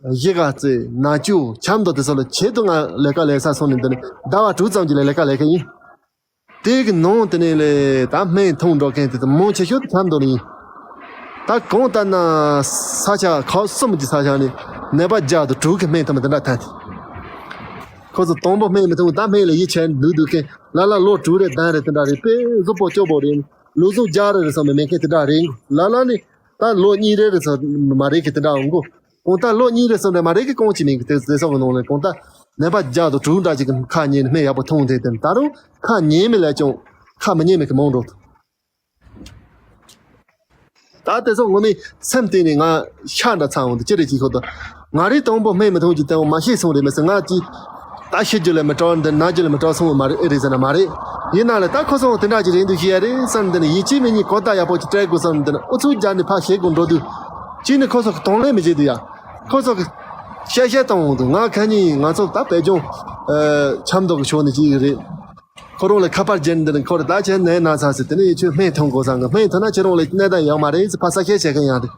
གཞིས་ཀ་རྩེ་ནག་ཆུ་ཆབ་མདོ་དེ་ཚོ་ལ་ཆེད་དུ་ང་ལས་ཀ་ལས་ས་སོང་ནས་འདི་ནས་ཟླ་བ་དྲུག་ཙམ་གྱི་ལས་ཀ་ལས་མཁན་ཡིན། དེའི་གི་ནང་དེ་ནས་ལས་ད་སྨན་འཐུང་འགྲོ་མཁན་དེ་ཚོ་མང་ཆེ་ཤོས་དེ་ཆབ་མདོ་ནས་ཡིན། ད་གང་ལྟར་ན་ས་ཆ་ཁག་གསུམ་གྱི་ས་ཆ་ནས་ནད་པ་བརྒྱ་དང་དྲུག་གི་སྨན་འཐུང་མི་དེ་འདྲ་ཐོན་ཏེ། ཁོ་ཚོ་དང་པོ་སྨན་མི་འཐུང་ད་སྨན་ལ་ཡིད་ཆེས་འདུག་འདུག་མཁན་ལ་ལ་ལོ་དྲུག་རེ་བདུན་རེ་དེ་འདྲ་རེད། དཔེ་གཟུགས་པོ་སྐྱོ་པོ་རེད། ལུས་ཟུངས་རྒྱག་རེ་རེ་བསམ་པའི་མེད་མཁན་དེ་འདྲ་རེད། ལ་ལ་ནི་ད་ལོ་གཉིས་རེ་རེ་ཚོ་མ་རེད་མཁན་དེ་འདྲ་འོང་གོ། གང་ལྟར་ལོ་གཉིས་རེ་བསམ་པའི་མ་རེད་མཁན་གང་ཅི་མིན་གི་དེ་དེ་སོགས་ཀྱི་ནང་ནས་གང་ལྟར་ནད་པ་བརྒྱ་དང་དྲུག་འདྲ་ཅིག་གི་ཁ་ཉན་ནས་སྨན་ཡག་པོ་འཐུང་དེ་དེ་ད་རུང་ཁ་ཉན་མི་ལས་ཀྱང་ཁ་མི་ཉན་མི་གི་མང་འགྲོ་ཐུབ། ད་དེ་ཚོ་ངོ་མའི་སེམས་གཏིང་ནས་ང་ཤ་འདྲ་ཚ་འོང་དུ་ཅི་རེད་ཅིག་ཤོད་དོ། ང་རེ་དང་པོ་སྨན་མི་འཐུང་རྒྱུ་དེ་འོ་མ་ཤེས་སོང་རེད་མི་སྲིད། ང་ཅི་ད་ཤི་རྒྱུ་ལས་མི་སྐྲག་འདི་ན་རྒྱུ་ལས་མི་སྐྲག་སོང་བ་མ་རེད། ཨེ་རེད་ཟེར་ན་མ་རེད། ཡིན་ན་ལས་ད་ཁོ་ཚོ་དེ་འདྲ་ཅིག་རེད་འདུག་ཤེས་ཡ་རེད་བསམ་འདི་ནི་ཡིན་གཅིག་མིན་གཉིས་གོ་བརྡ་ཡག་པོ་ཅིག་སྤྲད་དགོས་བསམ་འདི་ནི་ཨུ་ཚུགས་རྒྱག་ནས་ཕར་ཤེས་དགོས་འགྲོ་དུས། གཅིག་ནི་ཁོ་ཚོ་གི་གདོང་ལེན་མི་བྱེད་དུས་ཡ། ཁོ་ཚོ་གི་བཤད་བཤད་གཏོང་འོང་དུས་ང་ཁ་ཉིན་ང་ཚོ་ད་བོད་ལྗོངས་ཆབ་མདོ་གི་ཕྱོགས་ནས་ཅིག་རེད། ཁོ་རང་ལ་ཁ་པར་བརྒྱབ་འདི་ནི་ཁོ་རེ་ད་ཁྱེད་ནད་ན་ཚ་ཟེར་དེ་ནི་ཁྱོད་སྨན་འཐུང་དགོས་བསམ་གི། སྨན་འཐུང་ན་ཁྱེད་རང་ལ་གནས་སྟངས་ཡག་མ་རེད་ཟེར་ཕར་ས་ཁྱེར་བྱེད་མཁན་ཡང་རེད།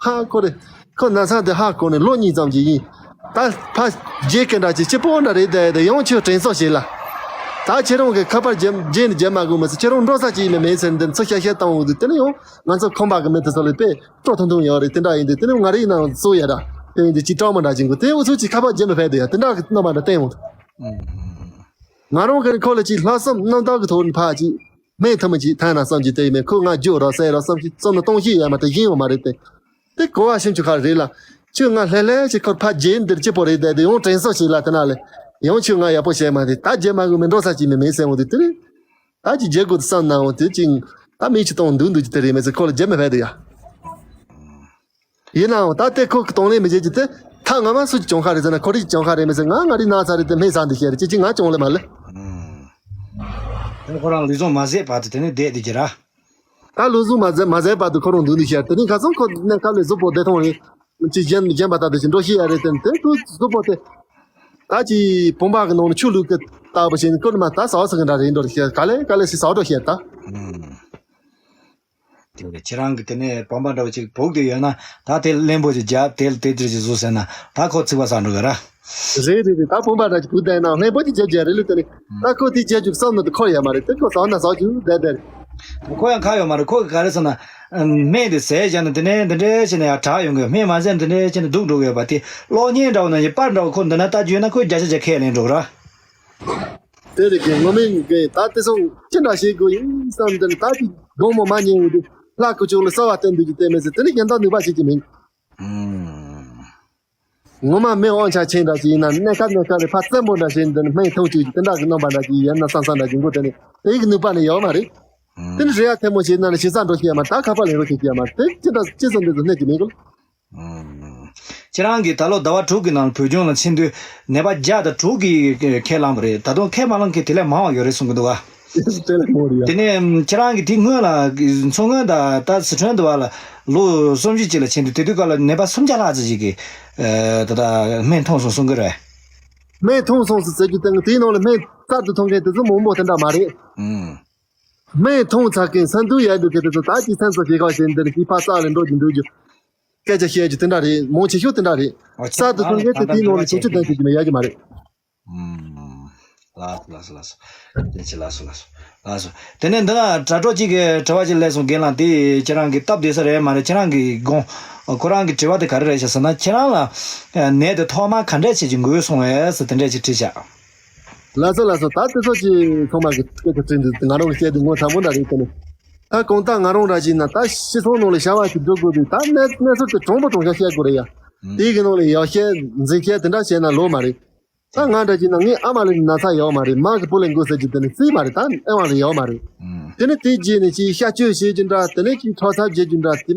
ཧ་ཁོ་རེ་ཁོ་ན་ཚ་འདི་ཧ་གོ་ནས་ལོ་གཉིས་ཙམ་ཅིག་ཡིན། ད་ཕ་རྗེས་ཀྱི་འདྲ་ཅིག་སྐྱིད་པོ་འདྲ་རེད་དེ་དེ་ཡང་ཁྱོད་དྲན་གསོ་བྱེད་ལ། ད་ཁྱེད་རང་གི་ཁ་པར་བརྒྱབ་རྗེས་ནས་བརྒྱབ་མ་དགོས་མི་ཚེ་ཁྱེད་རང་འགྲོ་ས་ཅིག་ཡིན་ནི་མེད་ཟེར་འདི་ཚོ་བཤད་བཤད་བཏང་འོང་དུས་དེ་ནི་ཡང་ང་ཚོ་ཁང་པ་གི་མི་དེ་ཚོ་ལ་དཔེ་སྤྲོ་ཐུང་ཐུང་ཡོད་རེད། དེ་འདྲ་ཡིན་དུས་དེ་ནི་ང་རེ་ཡིན་ནའང་གཙོ་ཡ་ར་དེ་ཡིན་དུས་ཅིག་སྐྲག་མ་འདྲ་ཅིག་འགོ་དེ་ཨུ་ཚུགས་ཅིག་ཁ་པར་བརྒྱབ་མི་ཕེབས་དུས་ཡ་དེ་འདྲ་གི་རྣམ་པ་འདྲ་བསྟན་འོང་དུས། ང་རང་གི་ཁོ་ལ་ཅིག་ལྷག་བསམ་རྣམ་དག་གི་ཐོག་ནས་ཕར་ཅིག་སྨན་ཐུབ་མི་ཅིག་ཐོན་ན་བསམ་གྱི་དེ་ཡིན་མིན་ཁོ་ང་རྒྱུགས་རོགས་ཟེར་རོགས་བསམ་གྱི་བསམ་བློ་གཏོང་ཤེས་ཡ་མ་གཏོགས་གཞན་ཡོད་མ་རེད་དེ། དེ་གོ་བ་ཞིམ་ཆུ་ཁ་རེད་ལ། ཁྱོད་ང་ལྷས་ལྷས་ཅིག་ཁོར་ཕར་རྗེས་འདིར་ཅི་པོ་རེད་དེ་དེ་ཡང་དྲན་གསོ་ཞིག་ལ་དེ་ན་ལས་ཡང་ཁྱོད་ང་ཡག་པོ་བྱས་མ་རེད། ད་རྗེས་མ་གི་མི་འགྲོ་ས་ཅིག་མི་མེད་ཟེར་འོང་དུས་དེ་རེད། ད་ཅིག་རྗེས་དགོས་དུ་བསམ་ན་འོང་དུས་ཅིག་ད་མི་ཅིག་གཏོང་འདུག་འདུག་ཅིག་དེ་རེད་མི་ཚེ་ཁོ་ལ་རྗེས་མི་ཕེབས་དུ་ཡ། ཡིན་ནའང་ད་ལྟའི་ཁོ་གི་གདོང་ལེན་མི་བྱེད་ཀྱི་དེ་ཐག་ང་མ་སུ་ཅིག་གྱོང་ཁ་རེད་ཟེར་ན་ཁོ་རེ་ཅིག་གྱོང་ཁ་རེད་མི་ཟེར། ང་ང་རེ་ན་ཚ་རེད་དེ་སྨན་ཟ་འདི་བཤད་རེད་ཅི་ཅི་ང་གྱོང་ལེ་མ་ལེ། དེ་ཁོ་རང་ལུས་ཟུངས་མ་ཟད་བར་དུ་དེ་ནས་བསྡད་དེ་གྱི་ར། ད་ལུས་ཟུངས་མ་ཟད་མ་ཟད་བར་དུ་ཁོ་རང་འདུག་ནི་བཤད་དེ་ནི་ཁ་སང་ཁོ་གནས་སྐབས་ལས་གཟུགས་པོ་བདེ་ཐང་རེད། ཅི་གཞན་གཞན་པ་ལྟ་དེ་ཅི་འགྲོ་ཤེས་ཡ་རེད་དེ་དེ་ཁོ་གཟུགས་པོ་དེ། ད་ཅི་བུམ་པ་གི་ནང་ནས་ཆུ་བླུགས་གི་ལྟ་བུ་བྱས་ནས་ཁོ་ནི་མ་ད་ཟ་བ་ཟ་གི་འདྲ་རེད་འགྲོ་བཤད་ག་ལེ་ག་ལེ་ཞིག་ཟ་འགྲོ་བཤད་ད། དེ་ཁྱེད་རང་གི་དེ་ནས་བུམ་པ་འདྲ་བོ་ཅིག་བུག་དེ་ཡོད་ན་ད་དེ་བརླན་པོ་ཅིག་རྒྱབ་དེ་ལ་དེ་འདྲ་ཅིག་བཟོ་ཟེར་ན་ད་ཁོ་ཚིག་པ་ཟ་འགྲོ་གི་ར། རེད་རེད་རེད། ད་བུམ་པ་འདྲ་ཅིག་བུག་བསྡད་ན་བརླན་པོ་ཅིག་རྒྱབ་རྒྱབ་རེད་ལུགས་དེ་ནི་ད་ཁོ་དེ་རྒྱབ་རྒྱུ་བསམ་ན་དེ་ཁོ་ཡོད་མ་རེད་དེ་ཁོ་ཟ་ན་ཟ་རྒྱུ་བསྡད་བསྡད་རེད། ཁོ་ཡང་ཁ་ཡོད་མ་རེད། ཁོ་གི་ག་རེ་ཟེར་ན་སྨན་དེ་ཟས་བཞག་ན་དེ་ནས་འདི་འདྲ་བྱས་ན་ཡང་དྲག་ཡོང་གི། སྨན་མ་ཟས་ན་དེ་འདྲ་བྱས་ན་སྡུག་འགྲོ་གི་ཡོད་པ་དེ་གློག་བརྙན་འདྲ་བོ་ན་ཡི་པར་འདྲ་བོ་ཁོ་འདི་ན་ལྟ་རྒྱུ་ཡོད་ན་ཁོས་བརྒྱ་ཆ་བརྒྱ་ཁས་ལེན་འགྲོ་གི་ར། དེ་རེད་གི། ངོ་མ་ཡིན་གི། ད་དེ་སོང་ཅི་འདྲ་བྱེད་དགོས་ཡིན་བསམ་དེ་ནི་ད་ཅི་དགོང་མོ་མ་ཉལ་འོང་དུས་ལྷ་སྐུ་ཅོག་ལ་གསོལ་བ་བཏབ་འདུག་ཅི་བལྟས་མེད་ཟེར་དེ་ནི་གཞན་དག་ནུས་པ་བྱེད་ཀྱི་མིན། ངོ་མ་མི་དབང་ཆ་ཆེན་འདྲ་ཞིག་ཡིན་ན་གནས་སྐབས་གནས་སྐབས་རེ་ཕར་བཙན་པོ་འདྲ་བྱས་འདི་ནི་སྨན་འཐུང་བཅུག་ཅི་དེ་འདྲ་གི་རྣམ་པ་འདྲ་ཞིག་ཡིན་ན་བསམ་བསམ་འདྲ་ཞིག་མགོ་དེ་ནི་དེ་ཡི་གི་ནུས་པ་ནི་ཡོད་མ་རེད། དེ་ནི་རེ་ཡ་ཐལ་མོ་བྱས་ན་ནི་ཞེ་ས་འགྲོ་ཤེས་ཡ་མ་ད་ཁ་པར་ལེན་རོགས་བྱེད་ཀྱི་ཡ་མ་རེད། དེ་ཅི་འདྲ་ཅི་བཟོ་འདི་ཚོ་གནས་ཀྱི་མིན་གོ། ཁྱེད་རང་གིས་ད་ལོ་ཟླ་བ་དྲུག་གི་ནང་བོད་ལྗོངས་ལ་ཕྱིན་དུས་ནད་པ་བརྒྱ་དང་དྲུག་གིས་ཁས་བླངས་པ་རེད། ད་དུང་ཁས་མ་བླངས་མཁན་དེ་ལས་མང་བ་ཡོད་རེད་གསུང་གི་འདུག་བ། དེ་ལས་མང་རེད་ཡ། དེ་ནས་ཁྱེད་རང་གིས་དེ་སྔོན་ལ་མཚོ་སྔོན་དང་ད་སི་ཁྲོན་དུ་བ་ལ་ལོ་གསུམ་བཞི་ཅིག་ལ་ཕྱིན་དུས་དེ་དུས་སྐབས་ལ་ནད་པ་སུམ་བརྒྱ་ལྷག་ཙམ་ཞིག་གིས་ད་ལྟ་སྨན་འཐུང་སོང་གསུང་གི་རེད། སྨན་འཐུང་སོང་ཟེར་ཟེར་རྒྱུ་དེ་དེའི་ནང་ལ་སྨན་གསར་དུ་འཐུང་མཁན་དེ་ཚོ་མང་པོ་དེ་འདྲ་མ་རེད། སྨན་འཐུང་ཚར་མཁན་སེམས་སྡུག་ཡག་འདུག་གི་དེ་ཚོ་ད་ཅི་སེམས་གསོ་བྱེད་ག་བྱེད་འདིར་ཅི་ཕ་ས་ལ་འགྲོ་རྒྱུ་འདུག་རྒྱུ། སྐད་ཆ་བཤད་རྒྱུ་དེ་འདྲ་རེད། མང་ཆེ་ཤོས་དེ་འདྲ་རེད། ཨོ་ས་དེ་ཚོ་ངས་དེ་དེའི་ནང་ལ་བྱུང་ཆུ་ལྡན་ཐུབ་ཀྱི་མེད་ཡག་གི་མ་རེད། ལགས་སོ་ལགས་སོ་ལགས་སོ། བདེ་ཆེ། ལགས་སོ་ལགས་སོ། ལགས་སོ། དེ་ནས་འདི་ན་དྲ་གྲོགས་གཅིག་གིས་དྲི་བ་ཅིག་སླེབས་སོང་། རྒན་ལགས། དེ་ཁྱེད་རང་གིས་སྟབས་བདེ་ས་རེད་མ་རེད། ཁྱེད་རང་གིས་དགོངས། ཁོ་རང་གི་དྲི་བ་དེ་ག་རེ་རེད་ཤག་ཟེར་ན། ཁྱེད་རང་ལ་ནད་དེ་ཐོག་མར་ག་འདྲས་བྱས་ཀྱི་འགོས་སོང་བས་ཟེར། དེ་འདྲས་ཅིག་དྲིས་ཤག་ལགས་སོ་ལགས་སོ། ད་དེ་ཚོ་ཅིག་ཚང་མ་གི་སྐད་ཆ་དྲིས་འདུག་ང་རང་གི་བཤད་དུས་ངོ་ཚ་མོ་འདྲ་རེད་དེ་ནི། ད་གང་ལྟར་ང་རང་འདྲ་ཅིག་ན་ད་ཤི་སོང་ནང་ལ་བྱ་བ་ཅིག་སྒྲུབ་དགོས་དུས། ད་གནས་གནས་ཚུལ་དེ་དྲང་པོ་དྲང་བཞག་བཤད་དགོས་རེད་ཡ། ཨུམ། དེའི་གི་ནང་ལ་ཡག་བཤད་འཛིན་བཤད་དེ་འདྲ་བྱས་ན་ལོ་མ་རེད། ད་ང་འདྲ་ཅིག་ན་ངའི་ཨ་མ་ལ་ན་ཚ་ཡོད་མ་རེད། མ་གི་བུ་ལ་འགོས་ཟེར་རྒྱུ་དེ་ནི་རྩིས་མ་རེད། ད་ཨེ་བ་ལ་ཡོད་མ་རེད། ཨུམ། དེ་ནི་དེ་རྗེས་ནས་ཅིག་གཤག་བཅོས་བྱེད་རྒྱུ་འདྲ། དེ་ནས་ཅིག་ཁྲག་ཚ་བརྗེ་རྒྱུ་འདྲ། དེ་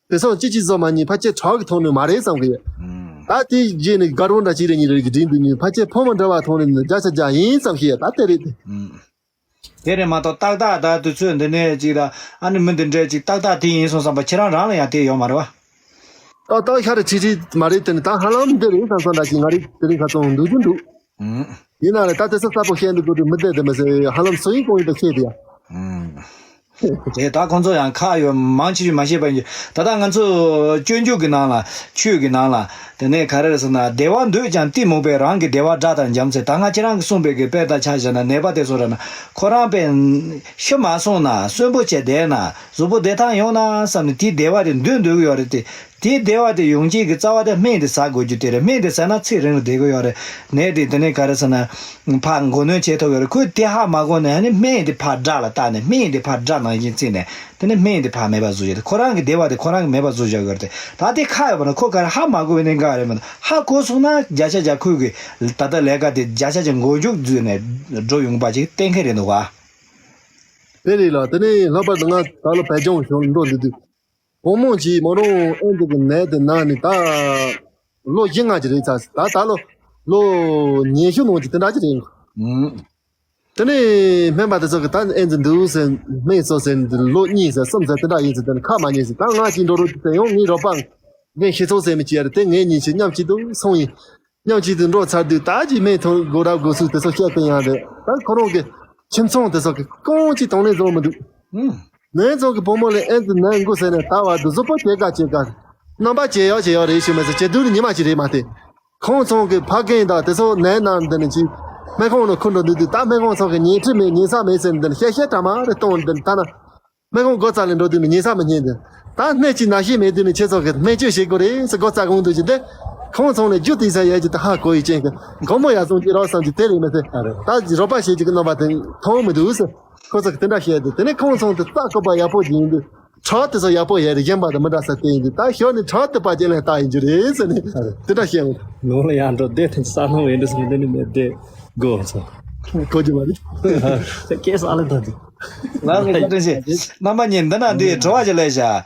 དེ་སོགས་ཅི་ཅི་བཟོ་མ་ཉན་ཕལ་ཆེར་དྲག་གི་ཐོག་ནས་མ་རེད་བསམ་གི་ཡོད། ཨུམ། ད་དེ་རྗེས་ནས་དགའ་རོགས་འདྲ་ཅིག་རེ་གཉིས་རེ་གི་འགྲིག་འདུག་ཉིན་ཕལ་ཆེར་ཕོ་མོ་འདྲ་བ་ཐོག་ནས་བརྒྱ་ཆ་བརྒྱ་ཡིན་བསམ་གི་ཡོད། ད་དེ་རེད་དེ། ཨུམ། དེ་རེད་མ་གཏོགས་ཏག་ཏག་ད་དུས་ཚོད་འདི་ནས་ཅིག་ད་ཨ་ནི་མི་འདི་འདྲས་ཅིག་ཏག་ཏག་དེ་ཡིན་སོང་བསམ་པ་ཁྱེད་རང་རང་ལ་ཡང་དེ་ཡོད་མ་རེད་བ། ཏག་ཏག་ཤ་རེ་ཁྲིག་ཁྲིག་མ་རེད། དེ་ནི་ད་ཧ་ལམ་འདི་རེད་བསམ་སོང་འདྲ་ཅིག་ང་རེ་དེ་རིང་ཁ་ཚོང་འདུག་རྒྱུ་འདུག་ཨུམ། ཡིན་ན་ལས་ད་དེ་ཚོ་གསལ་པོ་བཤད་འདུག་དགོས་དུས་མི་བསྡད་དེ་མི་ཟེར། ཧ་ལམ་སུ་ཡིན་གང་ཡིན་ད་ཤེས་དེ་ཡ། ཨུམ། དེ་ད་ཁོང་ཚོ་ཡང་ཁག་ཡོད་མང་ཆེ་ཤོས་མ་ཤེས་པ་ཡིན་རྒྱུ། ད་ལྟ་ང་ཚོ་སྤྱོད་འཇུག་གི་ནང་ལ། ཆོས་ཀྱི་ནང་ལ། དེ་ནས་ག་རེ་རེད་ཟེར་ན། བདེ་བ་འདོད་ཀྱང་གཏི་མུག་པས། རང་གི་བདེ་བ་དགྲ་ལྟར་འཇོམས་ཟེར། ད་ང་ཁྱེད་རང་གིས་གསུངས་པའི་གི་དཔེ་ལྟར་ཆ་བཞག་ན། ནད་པ་དེ་ཚོ་ར་ན་ཁོ་རང་དཔེ་ཤི་མ་སོང་ན་གསོན་པོ་བྱས་བསྡད་ན། གཟུགས་པོ་བདེ་ཐང་ཡོང་ན་བསམ་ནས་དེའི་བདེ་བ་དེ་འདོད་འདོད་ཀྱི་ཡོད་རེད་དེ། དེའི་བདེ་བ་དེ་ཡོང་ཆེད་ཀྱི་རྩ་བ་དེ་སྨན་དེ་ཟ་དགོས་རྒྱུ་དེ་རེད། སྨན་དེ་ཟ་ན་ཚེ་རིང་རུ་བསྡད་ཀྱི་ཡོད་རེད། ནད་དེ་དེ་ནས་ག་རེ་ཟེར་ན་ཕར་མགོ་གནོན་བྱེད་ཐུབ་ཡོད་རེད། ཁོས་དེ་ཧ་མ་གོ་ནས་ཨ་ནི་སྨན་དེ་ཕར་དགྲ་ལ་བཏགས་ནས། སྨན་དེ་ཕར་དགྲ་ནང་བཞིན་བརྩིས་ནས། དེ་ནས་སྨན་དེ་ཕར་མེད་པ་བཟོ་རྒྱུ་དེ། ཁོ་རང་གི་བདེ་བ་དེ་ཁོ་རང་གིས་མེད་པ་བཟོ་བཞག་ཡོད་རེད་དེ། ད་དེ་ཁག་ཡོད་པ་ན་ཁོ་ག་རེ་ཧ་མ་གོ་བའི་གནད་འགག་རེད་མ་གཏོགས། ཧ་གོ་སོང་ན་བརྒྱ་ཆ་བརྒྱ་ཁོས་གི་ད་ལྟ་ལས་ཀ་དེ་བརྒྱ་ཆ་བརྒྱ་མགོ་མཇུག་བརྫུས་ནས་འགྲོ་ཡོང་པ་ཅིག་གཏན་འཁེལ་རེད་འདུག་ག་དེ་རེད་ལ། དེ་ནས་ལྷག་པར་དུ་ང་ད་ལོ་བོད་ལྗོངས་གཞུང་ལ་འགྲོ་འདུག་དུས། བུ་མོ་གཅིག་མོ་རང་ཨེ་འདི་གི་ནད་དེ་ན་ནི་ད་ལོ་བཞི་ལྔ་ཅིག་རེད་ཚར། ད་ད་ལོ་ལོ་ཉི་ཤུ་ནང་ཅིག་དེ་འདྲ་ཅིག་རེད། ཨུམ། དེ་ནས་སྨན་པ་དེ་ཚོ་གིས་ད་ཨེ་འདི་འདུག་ཟེར། སྨན་གསོ་ཟེར་འདི་ལོ་གཉིས་ཟེར་གསུམ་ཟེར་དེ་འདྲ་ཡིན་ཟེར། དེ་ནི་ཁ་མ་ཉན་ཟེར། ད་ང་གཅིག་འགྲོ་རོགས་ཟེར། ཡང་ངའི་རོགས་པ་རྒན་ཤེས་ཚོགས་ཟེར་མི་གཅིག་ཡ་རེད། དེ་ངེད་གཉིས་ཆེ་མཉམ་གཅིག་ཏུ་སོང་ཡིན། མཉམ་གཅིག་ཏུ་འགྲོ་ཚར་དུས། ད་ཅིག་སྨན་ཐུག་དགོས་རབས་དགོས་ཚུལ་དེ་ཚོ་བཤད་པ་ཡང་རེད། ད་ཁོ་རང་གི་ཁྱིམ་ཚང་དེ་ཚོ་གི་གང་ཅི་དང་ལེན་བཟོ་མི་འདུག་ཨུམ། ངའི་ཚང་གི་བུ་མོ་ལ་ཨེ་འདི་ནད་འགོས་ཟེར་ནས་ད་བར་དུ་གཟུགས་པོ་ཇེ་དགའ་ཇེ་དགའ། རྣམ་པ་ཇེ་ཡག་ཇེ་ཡག་རེད་ཞུ་མི་ཚེ་ཇེ་སྡུག་ནི་ཉི་མ་གཅིག་རེད་མ་གཏོགས། ཁོང་ཚང་གི་ཕ་རྒན་དང་དེ་ཚོ་ནད་ན་འདི་ནི་ཅིག་སྨན་ཁང་ནང་ཁུར་འགྲོ་འདུག་དུས། ད་སྨན་ཁང་ཚང་གི་ཉལ་ཁྲི་མེད་ཉལ་ས་མེད་ཟེར་འདི་ནི་བཤད་བཤད་གྲ་མ་རེ་གཏོང་འདི་ནི་ཐ་ན། སྨན་ཁང་སྒོ་རྩ་ལ་འགྲོ་དུས་ནི་ཉལ་ས་མི་རྙེད་འདི། ད་སྣེ་གཅིག་ན་ཤི་མེད་དུས་ནི་ཁྱེད་ཚོ་གི་སྨན་བཅོས་བྱེད་དགོས་རེད་ཟེར་སྒོ་རྩ་དགོངས་འདུག་ཅིང་དེ། ཁོང་ཚང་ནས་རྒྱུ་དེ་ས་ཡས་ཀྱི་ད་ཧ་གོ་ཡི་ཅན་གི་དགོང་མོ་ཡར་སོང་གི་རོགས་བསམ་གྱི་དེ་རེད་མི་ཚེ། ཨ་རེད། ད་རོགས་པ་བྱེད་ཀྱི་གི་རྣམ་པ་དེ་མཐོང་མི་འདུག་ཟེར། ཁོ་ཚོ་གི་དེ་འདྲ་བཤད་དུས། དེ་ནས་ཁོང་ཚང་དེ་རྩ་སྐོར་པ་ཡག་པོ་ཅིག་ཡིན་དུས། ཁྲག་དེ་ཚོ་ཡག་པོ་ཡས་རེད། གཞན་པ་དང་མི་འདྲ་ས་དེ་ཡིན་དུས། ད་ཞོར་ནས་ཁྲག་དེ་པ་ཅན་ལ་ལྟ་ཡིན་རྒྱུ་རེད་ཟེར་ནས་དེ་འདྲ་བཤད་འོང་། ནང་ལ་ཡར་འགྲོ་བསྡད་ཐེངས་ས་སྣང་བའི་འདྲ་སོང་། དེ་ནི་མེད་བསྡད་དགོས་སོང་། གོ་རྒྱུ་མ་རེད། སྐད་ས་ལ་ད་དུ། ང་གི་བཀའ་དྲིན་ཆེ། རྣམ་པ་གཉིས་འདི་ན་འདི་དྲི་བ་ཞིག་སླེབས་ཤག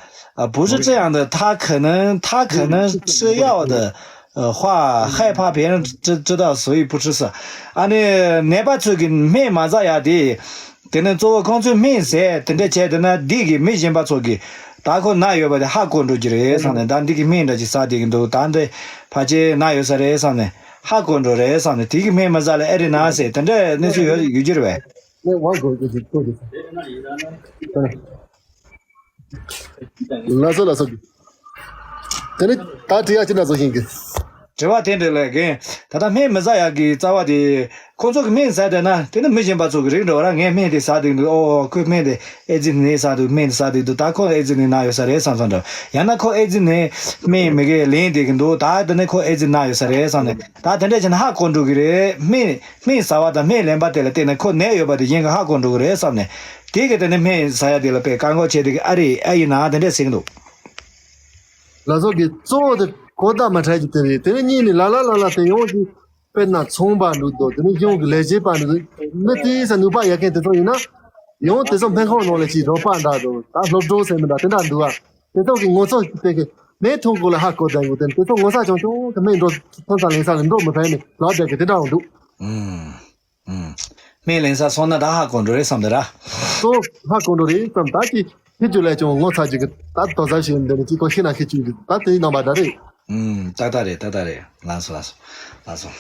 不是这样的，他可能，他可能吃药的，呃，话害怕别人知知道，所以不吃是。ཨ་ནི་ནད་པ་ཚོས་ཀྱི་སྨན་མ་ཟ་ཡ་དེ། དེ་ནས་གཙོ་བོ་ཁོང་ཚོས་སྨན་ཟས་དེ་འདྲ་བྱས་དེ་ན་འདི་གི་མི་གཞན་པ་ཚོ་གི་ད་ཁོ་ན་ཡོད་པ་དེ་ཧ་གོ་འགྲོ་གི་རེད་བསམ་ནས། ད་འདི་གི་སྨན་འདྲ་ཅིག་ཟ་བསྡད་ཀྱི་འདུག་ད་འདི་ཕལ་ཆེར་ན་ཡོད་ས་རེད་བསམ་ནས། ཧ་གོ་འགྲོ་རེད་བསམ་ནས། དེ་གི་སྨན་མ་ཟ་ལ་ཨེ་རེད་ན་ཟེར་དེ་འདྲ་གནས་ཚུལ་ཡོད་ཡོད་ཀྱི་རེད་པས། ནས་དབང་དགོས་ཀྱི་ཀྱི་ཀྱི། ལ་སོ་ལ་སོ་གི། དེ་ནི་ད་དྲི་ཡ་ཅི་འདྲ་བཟོ་ཤེས་གི། དྲི་བ་དེ་འདྲ་ལས་རྒན། ད་ལྟ་སྨན་མི་ཟ་ཡག་གི་རྩ་བ་དེ། ཁོང་ཚོ་གི་སྨན་ཟ་བསྡད་ན་དེ་ནི་མི་གཞན་པ་ཚོ་གི་རིག་འགྲོ་བ་ར། ངས་སྨན་དེ་ཟ་བསྡད་འདུག་ཨོ་ཁོས་སྨན་དེ་ཨེ་ཙི་ནད་ཟ་འདུག་སྨན་དེ་ཟ་བསྡད་འདུག་ད་ཁོ་ཨེ་ཙི་ནད་ན་ཡོད་ས་རེད་བསམ་བསམ་འདྲ། ཡང་ན་ཁོ་ཨེ་ཙི་ནད་སྨན་མི་གེ་ལེན་བསྡད་ཀྱི་འདུག་ད་དེ་ནི་ཁོ་ཨེ་ཙི་ན་ཡོད་ས་རེད་བསམ་ནས། ད་དེ་འདྲ་བྱས་ན་ཧ་གོ་འགྲོ་གི་རེད། སྨན་སྨན་ཟ་བ་དང་སྨན་ལེན་པ་དེ་ལ་བལྟས་ནས་ཁོ་ནད་ཡོད་པ་དེ་གཞན་གྱིས་ཧ་གོ་འགྲོ་གི་རེད་བསམ་ནས། དེ་གི་དེ་ནས་སྨན་ཟ་ཡ་དེ་ལ་དཔེ་བཀག་འགོག་བྱས་དེ་གི་ཨ་རེད་ཨ་ཡིན་ན་དེ་འདྲས་ཟེར་གི་འདུག་ལ་སོགས་ཀྱི་གཙོ་བོ་དེ་གོ་བརྡ་མ་འཕྲད་ཀྱི་དེ་རེད། དེ་ནས་གཉིས་ནས་ལ་ལ་ལ་ལ་དེ་ཡོང་གི། དཔེར་ན་ཚོང་པ་འདུག་དོ། དེ་ནས་གཞུང་གི་ལས་བྱེད་པ་འདུག་མི་དེའི་ས་ནུས་པ་ཡོད་མཁན་དེ་ཚོ་ཡིན་ན། ཡང་དེ་ཚོ་སྨན་ཁང་ནང་ལ་ཅིག་རོགས་པ་འདྲ་དང་ད་སློབ་གྲོགས་ཟེར་མི་འདྲ་དེ་འདྲ་འདུག་ཨ། དེ་ཚོ་གི་ངོ་ཚ་དེ་གི་སྨན་འཐུང་དགོས་ལ་ཧ་གོ་བསྡད་འདུག་དེ་དེ་ཚོ་ངོ་ཚ་ཆུང་ཆུང་གི་སྨན་འགྲོ་ཐོན་ས་ལེན་ས་ལ་འགྲོ་མི་ཕན་ནས་ལབ་བསྡད་གི་དེ་འདྲ་འདུག་ཨུམ། ཨུམ། སྨན་ལེན་ས་སོང་ན་ད་ཧ་གོ་འགྲོ་རེད་བསམ་འདི་ར། སོ་ཧ་གོ་འགྲོ་རེད་བསམ། ད་ཅི་ཁྱེད་ཚོ་ལས་ཀྱང་ངོ་ཚ་ཅིག་གི་ད་དོ་ཟ་ཞིག་འདི་ནས་ཅི་གོ་ཤི་ན་ཁྱེད་ཚོ་གི་ད་དེའི་རྣམ་པ་འདྲ་རེད། ཨུམ། ཏག་ཏག་རེད། ཏག་ཏག་རེད། ལགས་སོ་ལགས་སོ། ལགས་སོ།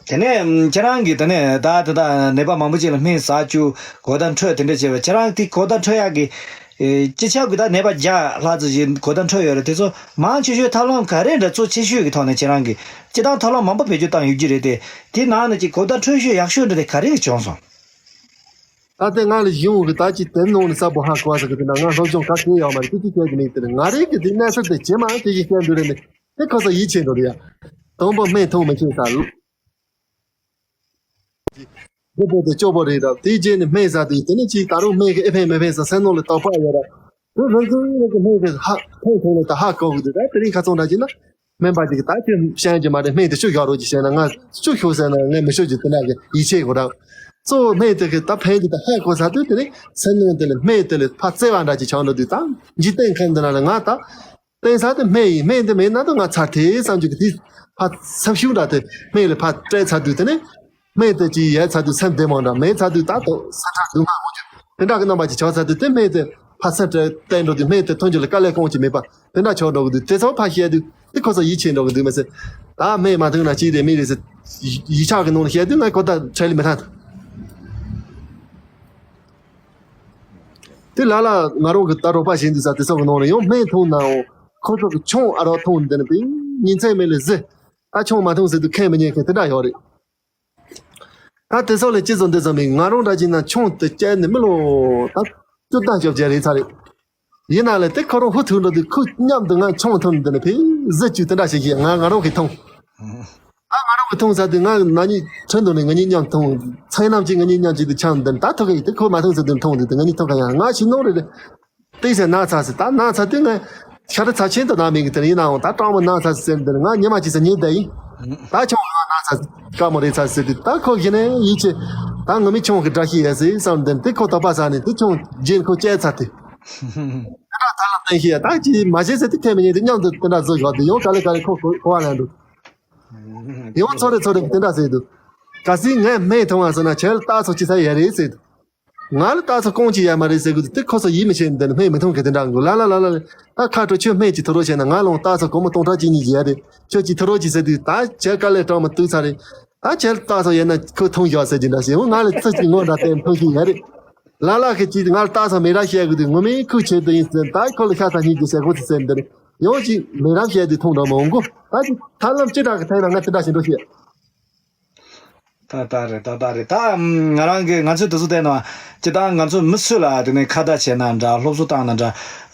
དེ་ནས་ཁྱེད་རང་གིས་དེ་ནས་ད་དེ་ད་ནད་པ་མང་པོ་ཅིག་ལ་སྨན་ཟ་བཅུག་གོ་བརྡ་འཕྲོད་དེ་འདྲ་བྱས་པ། ཁྱེད་རང་དེ་གོ་བརྡ་འཕྲོད་ཡག་གི་ ཨེ། སྤྱི་ཁྱབ་ཀྱི་ད་ནད་པ་བརྒྱ་ལྷག་ཙམ་ཞིག་གོ་བརྡ་འཕྲོད་ཡོད་རེད། དེ་ཚོ་མང་ཆེ་ཤོས་ཐབས་ལམ་ག་རེ་འདྲ་གཙོ་ཆེ་ཤོས་ཀྱི་ཐོག་ནས་ཁྱེད་རང་གིས་སྤྱིར་བཏང་ཐབས་ལམ་མང་པོ་བེད་སྤྱོད་བཏང་ཡོད་ཀྱི་རེད་དེ། དེའི་ནང་ནས་ཀྱི་གོ་བརྡ་འཕྲོད་ཤོས་ཡག་ཤོས་འདྲ་དེ་ག་རེ་བྱུང་སོང་། ད་ལྟའི་ང་ལ་གཞུང་གི་ད་ཅི་དེ་ནང་ནས་གསལ་པོ་ཧ་གོ་ས་གི་དེ་འདྲ་ང་སློབ་སྦྱོང་ག་གེ་ཡོད་མ་རེད། ཅི་ཅི་བཤད་གི་མེད་དེ་ང་རེད་གི་དེ་གནས་ཚུལ་དེ་ཇེ་མང་ཇེ་ཞིག་བཤད་འདུག་རེད་ནི་དེ་ཁོ་ཚོ་ཡིད་ཆེས་འགྲོ་རེད་ཡ། དང་པོ་སྨན་འཐུང་མི་ཤེས་ས། འདི་པོ་དེ་སྐྱོ་པོ་རེད་ར། དེའི་རྗེས་ནས་སྨན་ཟ་དུས་དེ་ནི་ཅིག་ད་རུང་སྨན་གྱི་ཨེ་ཕན་མེ་ཕན་ཟ་སེམས་ནང་ལ་དོགས་པ་ཡོད་ར། དེ་རང་ཚོའི་རང་གི་སྨན་གྱི་ཧ་ཕན་ཐོག་ནས་ད་ཧ་གོ་གི་འདུག་ད་དེ་རིང་ཁ་ཚང་འདྲ་ཅིག་ན་སྨན་པ་ཅིག་གིས་ད་ཁྱོད་བཤད་རྒྱུ་མ་རེད། སྨན་དེ་བཅུ་བཞག་རོགས་ཅིག་བཤད་ན་ང་བཅུ་ཤོག་ཟེར་ན་ངས་མི་ཤོག་རྒྱུ་དེ་འདྲ་གི་ཡིད་ཆེས་གོ་ར། གཙོ་བོ་སྨན་དེ་གི་ད་ཕན་གྱི་ད་ཧ་གོ་ས་དུས་དེ་ནི་སེམས་ནང་དེ་ལ་སྨན་དེ་ལ་ཕར་བརྩེ་བ་འདྲ་ཅིག་ཆགས་འགྲོ་དུས་ད་འཇིག་རྟེན་ཁམས་འདི་ན་ལ་ང་ད། བསྟེན་ས་དེ་སྨན་ཡིན། སྨན་དེ་མེད་ན་ད་ང་ཚར་ཐལ་བསམ་རྒྱུ་གི་དེ་ཕར་སེམས་ཤུགས་འདྲ་དེ་སྨན་ལ་ཕར་སྤྲད་ཚར་དུས་དེ་ནས་སྨན་དེ་ཅིག་ཡལ་ཚར་དུས་སེམས་བདེ་མོ་འདྲ་མེད་ཚར་དུས་ད་དོ་སེམས་ཁྲལ་སྡུག་བསྔལ་འོང་རྒྱུ་དེ་འདྲ་གི་རྣམ་པ་ཅིག་ཆགས་ཚར་དུས་དེ་སྨན་དེ་ཕར་སེམས་ཁྲལ་བསྟན་འགྲོ་དུས་སྨན་དེ་ཐོན་རྒྱུ་ལ་དཀའ་ལས་ཁག་ཅིག་མེད་པ་དེ་འདྲ་ཆགས་འགྲོ་གི་འདུག་དེ་ཚོ་ཕར་བཤད་དུས་དེ་ཁོ་ཚོ་ཡིད་ཆེས་འགྲོ་གི་འདུག་མི་ཚེ་ད་སྨན་མ་འཐུང་ན་ཅི་རེད་མི་རེད་ཟེར་ཡིག་ཆ་གི་ནང་ལ་བཤད་དུས་ང་ཁོ་ད་ཁྲལ་མི་ཐང་། དེ་ལ་ལ་ང་རང་གི་ད་རོགས་པ་བྱེད་འདུག་ས་དེ་ཚོ་གི་ནང་ལ་ཡང་སྨན་འཐུང་ནའང་ཁོ་ཚོ་གི་ཆང་ཨ་རོག་འཐུང་འདི་ནི་པིང་ཉིན་མཚན་མེད་ལ་བཟི། ད་ཆང་མ་འཐུང་ཟེར་དུས་ཁས་མི་ཉན་མཁན་དེ་འདྲ་ཡོད་རེད། ད་དེ་ཚོ་ལ་ཅི་ཙམ་འདི་ཙམ་མིན་ང་རང་འདྲ་ཅིག་ན་ཆང་དེ་བཅད་ནི་མི་ལོ་ད་བཅུ་ཟླ་བཅོ་བརྒྱད་རེད་ཚར་རེད། ཡིན་ན་ལས་དེ་ཁོ་རང་ཧུ་ཐུག་འགྲོ་དུས་ཁོ་མཉམ་དུ་ང་ཆང་འཐུང་འདི་ནི་ཕི་ཟི་བཅུ་དེ་འདྲ་ཞིག་བྱས་ང་ང་རང་གིས་འཐུང་། ད་ང་རང་གིས་འཐུང་ས་དུས་ང་ན་ནིང་ཁྲིན་ཏུ་ནས་ང་གཉིས་མཉམ་འཐུང་། མཚན་ནམ་གཅིག་ང་གཉིས་མཉམ་གཅིག་ཏུ་ཆང་འདི་ད་ཐུག་གི་ཡིན་དེ་ཁོ་མ་འཐུང་ཟེར་དུས་འཐུང་དུས་དེ་ང་གཉིས་འཐུང་ག་ཡང་ང་ཞིག་ནོར་རེད། ཏིག་ཟེར་ན་ཚ་ཟེར་ད་ན་ཚ་དུས་ང་ཤ་ཁྲག་ཚབས་ཆེན་དུ་ན་མིན་གི་དེ་ཡིན་ནའང་ད་སྐྲག་མོ་ན་ཚ་ཟེར་འདི་ང་ཉི་མ་གཅིག་ས་ཉིན་བསྡད་ཡིན། ད་ཆང་ང་ན་ཚ་དཀའ་མོ་རེད་ཚ་ཟེར་དུས་ད་ཁོ་གཞི་ནས་ཡིད་ཆེས་ད་ངོ་མི་ཆང་གི་དགྲ་ཤི་ཡས་ཟེར་བསམ་འདི་དེ་ཁོ་དོགས་པ་ཟ་ནས་དེ་ཆང་རྗེས་ཁོ་བཅད་ཚ་དེ། དེ་འདྲ་ཐ་ལ་བསྟན་ཤེས་ད་ཅི་མ་བྱེད་ཟེར་དེ་ཁས་མི་ཉན་དེ་མཉམ་དུ་དེ་འདྲ་བཟོ་བཞག་དེ་ཡང་ག་ལེ་ག་ལེ་ཁོ་གོ་གོ་བ་ལེན་འདུག་ཡང་ཚོ་རེ་ཚོ་རེ་དེ་འདྲ་ཟེར་འདུག་གལ་སྲིད་ངས་སྨན་འཐུང་བ་ཟེར་ན་ཁྱེད་ལ་རྟགས་ཚོ་ཅི་ས་ཡ་རེད་ཟེར་འདུག་ང་ལ་རྟགས་ཚོ་གང་ཅི་ཡ་མ་རེད་ཟེར་གི་འདུག་དེ་ཁོ་ཚོ་ཡིད་མི་ཆེས་འདི་ནི་སྨན་མི་འཐུང་གི་དེ་འདྲ་འགོ་ལ་ལ་ལ་ལ་ལ་ད་ཁ་དྲོ་ཁྱོད་སྨན་ཅིག་འཐུང་རོགས་བྱས་ན་ང་ལོང་རྟགས་ཚོ་སྒོར་མོ་སྟོང་ཕྲག་གཅིག་གཉིས་ཡ་རེད་ཁྱོད་ཅིག་འཐུང་རོགས་ཅིག་ཟེར་དུས་ད་ཁྱེད་དཀའ་ལས་དྲག་མ་གཏུགས་ཚར་རེད། ད་ཁྱེད་ལ་རྟགས་ཚོ་ཡོད་ན་ཁོས་འཐུང་ཤོག་ཟེར་གྱི་འདྲ་ཞིག་འོ་ང་ལ་ཚིག་ཅིག་ངོ་འདྲ་བསྟན་འཐུང་ཤིག་ཡ་རེད། ལ་ལ་ཁི་ཅིག་ང་ལ་རྟགས་ཚོ་མེད་ར་བཤད་གི་དུས་ངོ་མའི་ཁུག་ཆེད་དུ་ཡིན་ཟེར་ད་ཁོ་ལ་ཤ་ཚ་སྙིང་རྗེ་ཟེར་གོ་ཚི་ཟེར་འདིར་ཡང་ཅིག་མེད་ར་བཤད་དུས་ཐུང་འགྲོ་མ་འོང་གོ་ད་ཅིག་ཐབས་ལམ་ཅི་དྲག་གི་ཐད་ན་ང་དེ་འདྲ་ཞིག་འགྲོ་ཤེས། ད་ད་རེད་ད་ད་རེད་ད་ང་རང་གི་ང་ཚོའི་དུས་ཚོད་བལྟས་ན་ཅི་ད་ང་ཚོ་མི་སུ་ལ་དེ་ནས་ཁ་བརྡ་བྱས་ན་འདྲ་སློབ་གསོ་བཏང་ན་འདྲ་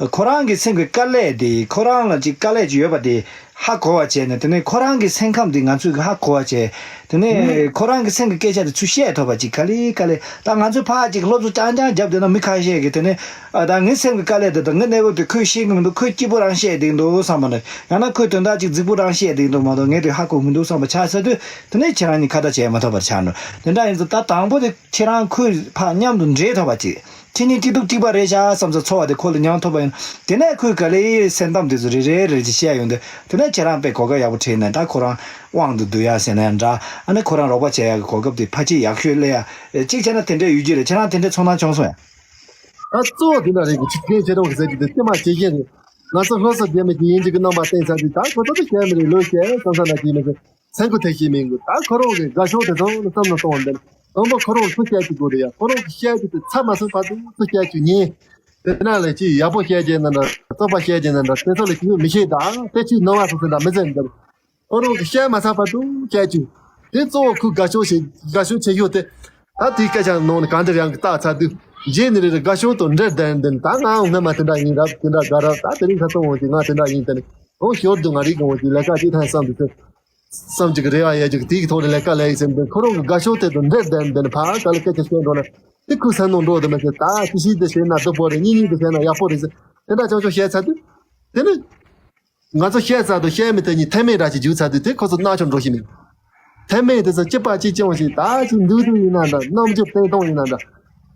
ཁོ་རང་གི་སེམས་ཀྱི་དཀའ་ལས་དེ་ཁོ་རང་ལ་ཅིག་དཀའ་ལས་ཅིག་ཡོད་པ་དེ། ཧ་གོ་བ་བྱས་ནས་དེ་ནས་ཁོ་རང་གི་སེམས་ཁམས་འདི་ང་ཚོས་ཧ་གོ་བ་བྱས། དེ་ནས་ཁོ་རང་གི་སེམས་ཀྱི་སྐད་ཆ་དེ་ཚུར་བཤད་ཐུབ་པ་ཅིག་ག་ལེ་ག་ལེ་ད་ང་ཚོས་ཕར་ཅིག་སློབ་གསོ་རྐྱང་རྐྱང་བརྒྱབ་བསྡད་ན་མི་ཁ་ཤས་ཀྱིས་དེ་ནས་ཨ་ད་ངའི་སེམས་ཀྱི་དཀའ་ལས་དེ་དང་ངའི་གནས་བབ་དེ་ཁོས་ཤེས་ཀྱི་མི་འདུག་ཁོས་སྐྱིད་པོ་རང་བཤད་བསྡད་འདུག་བསམ་པ་འདྲ་ཡང་ན་ཁོས་དོན་དག་ཅིག་རྫིག་པོ་རང་བཤད་བསྡད་འདུག་མ་གཏོགས་ངས་དེ་ཧ་གོ་མི་འདུག་བསམ་པ་ཆགས་ཚར་དུས་དེ་ནས་ཁྱེད་རང་གཉིས་ཁ་བརྡ་བྱས་མ་ཐུབ་པར་ཆགས་འགྲོ། དེ་འདྲ་ཡིན་ཙང་ད་དང་པོ་དེ་ཁྱེད་རང་ཁོས་ཕར་མཉམ་དུ་འདྲེས་ཐུབ་པ་ཅིག་ཁྱེད་གཉིས་གཅིག་སྡུག་གཅིག་པ་རེད་ཤག་བསམ་ས་ཚོར་བ་དེ་ཁོ་ལ་མྱོང་ཐུབ་པ་ཡིན། དེ་ནས་ཁོས་ག་ལེ་སེམས་གཏམ་དེ་ཚོ་རེ་རེ་རེ་ཅིག་བཤད་ཡོང་དུས་དེ་ནས་ཁྱེད་རང་དཔེ་གོ་སྐབས་ཡག་པོ་འཕྲད་ན་ད་ཁོ་རང་དབང་དུ་བསྡུ་ཡ་ཟེར་ན་ཡང་འདྲ། ཨ་ནི་ཁོ་རང་རོགས་པ་བྱེད་ཡག་གི་གོ་སྐབས་དེ་ཕལ་ཆེར་ཡག་ཤོས་སླེབས་ཡ་གཅིག་བྱས་ན་དེ་འདྲ་ཡོད་རྒྱུ་རེད། ཁྱེད་རང་དེ་འདྲ་ཚོར་སྣང་བྱུང་སོང་ཡ། ད་གཙོ་བོ་དེ་འདྲ་རེད་གི་ཆིག་རྐྱེན་ཆེ་མཐོང་གི་ཟེར་གྱི་དེ་ལྟད་མོ་ཇི་བཞིན་རེད། ང་ཚོ་སློབ་གསོ་རྒྱབ་མེད་ཀྱི་ཡིན་གཅིག་གི་རྣམ་པ་བསྟན་ཚར་དུས་ད་ཁོ་ཚོ་ད་བཤད་མི་རེད་ལོས་བཤད་བསམ་ས་ན་གྱིས་མི་ཟེར། སེམས་ཁུར་ཐེག་ཤེས་མིན་གི་ད་ཁོ་རང་གི་དགའ་ཕྱོགས་དེ་ཚོ་ནི་བསམ་བློ་གཏོང་བ་འདི་ནི་དང་པོ་ཁོ་རང་སུ་བཤད་ཀྱི་དགོས་རེད་ཡ། ཁོ་རང་གི་བཤད་རྒྱུ་དེ་ཚར་མ་སོང་བར་དུ་སུ་བཤད་རྒྱུ་ཉན། དེ་ན་ལས་ཅི་ཡག་པོ་བཤད་རྒྱུ་ན་འདྲ་བཙོག་པ་བཤད་རྒྱུ་ན་འདྲ་དེ་ཚོ་ལ་ཅི་ཡོད་མི་ཤེས་ད་དེ་ཅི་ནོར་བ་སོང་ཟེར་འདྲ་མི་ཟེར་འདི་ཁོ་རང་གི་བཤད་མ་ཚར་བར་དུ་བཤད་རྒྱུ་དེ་གཙོ་བོ་ཁོའི་དགའ་ཕྱོགས་ཆེ་དགའ་ཕྱོགས་ཆེ་ཤོས་དེ་ད་དེའི་སྐད་ཆ་ནང་ནས་གང་འདྲ་ཡང་གི་བཏགས་ཚར་དུས་རྗེས་ནས་རེ་རེ་དགའ་ཕྱོགས་དང་འབྲེལ་ལྡན་འདི་ནི་ད་ང་སྔོན་མ་དེ་འདྲ་ཡིན་རབས་དེ་འདྲ་དགའ་རབས་ད་དེ་རིང་ཁ་སང་འོང་གི་ང་དེ་འདྲ་ཡིན་དེ་ནི་འོང་ཞོར་དུ་ང་རིག་གི་འོང་གི་ལས་ཀ་ཅིག་ཐང་བསམ་དུས་ཚེ། བསམ་གྱི་རེ་བ་ཡོད་ཀྱི་དེའི་ཐོག་ནས་ལས་ཀ་ལས་ཡིན་ཟེར་འདི་ཁོ་རང་གི་དགའ་ཕྱོགས་དེ་དང་འབྲེལ་ལྡན་འདི་ནི་ཕར་ག་ལ་སྐད་ཆ་བཤད་འགྲོ་ན་དེ་ཁོའི་སེམས་ནང་འགྲོ་དུ་མི་ཟེར་ད་ཅི་ཞིག་དེ་བྱས་ན་སྡུག་པོ་རེད་གཉིས་གཉིས་དེ་བྱས་ན་ཡག་པོ་རེད་ཟེར་དེ་འདྲ་ཆུང་ཆུང་བཤད་ཚར་དུས་དེ་ནི་ང་ཚོ་བཤད་ཚར་དང་བཤད་མེད་དེ་གཉིས་མཐུན་མེད་འདྲ་ཞིག་འཇུག་ཚར་དུས་དེ་ཁོ་ཚོ་རྣག་ཆུ་འགྲོ་ཞིག་མེད། མཐུན་མེད་དེ་ཚོ་གཅིག་པ་གཅིག་རྐྱང་ཞིག་ད་ཅི་འདུག་འདུག་ཡིན་ན་འདྲ་རྣམ་འགྱུར་བསྟན་སྟངས་ཡིན་ན་འདྲ་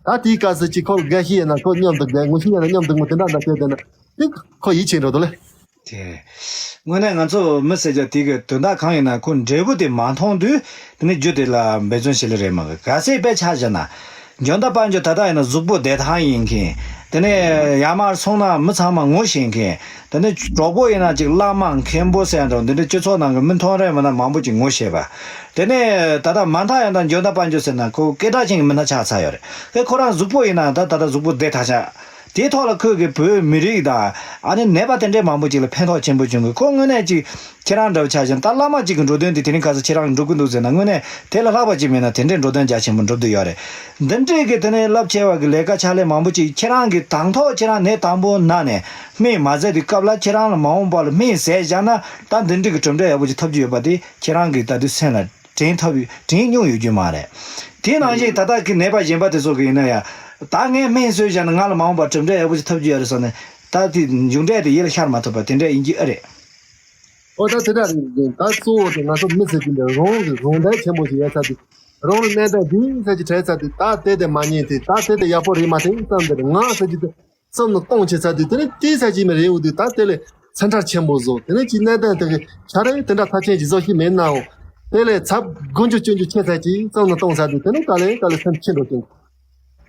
ད་དེའི་སྐབས་སུ་ཅི་ཁོ་ལ་དགའ་ཤོས་ཡིན་ན་ཁོ་མཉམ་དུ་དགའ་ངོ་ཤེས་ཡིན་ན་མཉམ་དུ་ངོ་དེ་འདྲ་འདྲ་བྱས་བསྡད་ན་དེ་ཁོ་ཡིད་ཆེས་འགྲོ་འདུག་ལེ། དེ། དངོས་གནས་ང་ཚོ་མི་ཟེར་རྒྱུ་དེ་གི་དོན་དག་གང་ཡིན་ན་ཁོ་འབྲས་བུ་དེ་མ་མཐོང་དུས་དེ་ནི་རྒྱུ་དེ་ལ་འབད་བརྩོན་བྱེད་ལེ་རེད་མ་གི་ག་ཚད་དཔེ་ཆ་བཞག་ན། འཇོན་ཐང་དཔལ་འབྱོར་ད་ལྟ་ཡིན་ན་གཟུགས་པོ་བདེ་ཐང་ཡིན་མཁན། དེ་ནས་ཡར་མར་སོང་ན་མི་ཚང་མ་ངོ་ཤེས་མཁན། དེ་ནས་གྲོགས་པོ་ཡིན་ན་ཅིག་བླ་མ་མཁན་པོ་ཟེར་འགྲོ་འདི་འདྲའི་སྤྱི་ཚོགས་ནང་གི་མི་མཐོ་རིམ་མི་སྣ་མང་པོ་ཅིག་ངོ་ཤེས་པ། དེ་ནས་ད་ལྟ་མ་མཐའ་ཡང་དག་འཇོན་ཐང་དཔལ་འབྱོར་ཟེར་ན་ཁོ་སྐད་གྲགས་ཅན་གྱི་མི་སྣ་ཆགས་ཚར་ཡོད་རེད། ཁོ་ཁོ་རང་གཟུགས་པོ་ཡིན་ན་ད་ད་ལྟ་གཟུགས་པོ་བདེ་ཐང་ཆགས། དེའི་ཐོག་ལ་ཁོས་གི་བོད་མི་རིགས་དང་ཨ་ནི་ནད་པ་དེ་འདྲའི་མང་པོ་ཅིག་ལ་ཕན་ཐོགས་ཆེན་པོ་བྱུང་གི། ཁོ་དངོས་གནས་ཅིག་ཁྱེད་རང་འདྲ་བོ་ཆ་བཞག་ན་ད་བླ་མ་ཅིག་གི་འགྲོ་དོན་དེ་དེ་རིང་ཁ་སང་ཁྱེད་རང་འགྲོ་གི་འདུག་ཟེར་ན་དངོས་གནས་དེ་ལས་ལྷག་པ་ཅིག་མེད་ན་དེ་འདྲའི་འགྲོ་དོན་རྒྱ་ཆེན་པོ་འགྲུབ་བསྡད་ཡོད་རེད། འདི་འདྲའི་གི་དེ་ནས་རླབས་ཆེ་བ་གི་ལས་ཀ་ཕྱག་ལས་མང་པོ་ཅིག་ཁྱེད་རང་གི་དང་ཐོག་ཁྱེད་རང་ནད་དང་པོ་ན་ནས་སྨན་མ་བཟས་དུས་སྐབས་ལ་ཁྱེད་རང་ལ་མ་འོངས་པ་ལ་སྨན་བཟས་བཞག་ན་ད་འདི་འདྲའི་གི་གྲུབ་འབྲས་ཡག་པོ་ཅིག་ཐོབ་རྒྱུ་ཡོད་པ་དེ་ཁྱེད་རང་གི་ད་དུང་སེམས་ལ་དྲན་ཐུབ་དྲན་མྱོང་ཡོད་རྒྱུ་མ་རེད། དེ་ནང་བཞིན་ད་ལྟ་གི་ནད་པ་གཞན་པ་དེ་ཚོ་གི་ཡིན་ན་ཡང་ད་ངས་སྨན་ཟོས་བཞག་ན་ང་ལ་མ་འོངས་པར་གྲུབ་འབྲས་ཡག་པོ་ཞིག་ཐོབ་རྒྱུ་ཡོད་རེད་བསམ་ནས་ད་དེ་མཇུག་འབྲས་དེ་ཡིད་ལ་ཤར་མ་ཐུབ་པ་དེ་འདྲ་ཡིན་གྱི་ཨེ་རེད། ཨོ་ད་དེ་འདྲ་རེད། ད་གཙོ་བོ་དེ་ང་ཚོ་མི་ཟེར་གྱི་འདི་རང་གི་རང་འདྲ་ཆེན་པོ་ཞིག་ཡོད་ས་དེ་རང་ལ་གནས་སྟངས་དེ་ཟེར་གྱི་དྲན་ས་དེ་ད་དེ་དེ་མ་ཉན་དེ་ད་དེ་དེ་ཡག་པོ་རེད་མ་དེ་བསམ་དེ་ང་ཟེར་གྱི་དེ། བསམ་བློ་གཏོང་བྱེད་ཚར་དུས་དེ་ནས་དེའི་ས་གཅིག་མི་རེ་འུ་དུས་ད་དེ་ལས་ཚན་ཁྲ་ཆེན་པོ་བཟོ། དེ་ནས་ཀྱི་གནད་དོན་དེ་གི་ཆ་རེ་དེ་འདྲ་ཚབས་ཆེན་གྱི་བཟོ་ཤེས་མེད་ནའང་དེ་ལས་ཚབས་དགུ་འཇུ་བཅུ་འཇུ་ཆེ་ཚད་ཀྱི་བསམ་བློ་གཏོང་ཚར་དུས་དེ་ནས་དཀའ་ལས་དཀའ་ལས་སེམས་ཆེ་འགྲོ་ཀྱིན།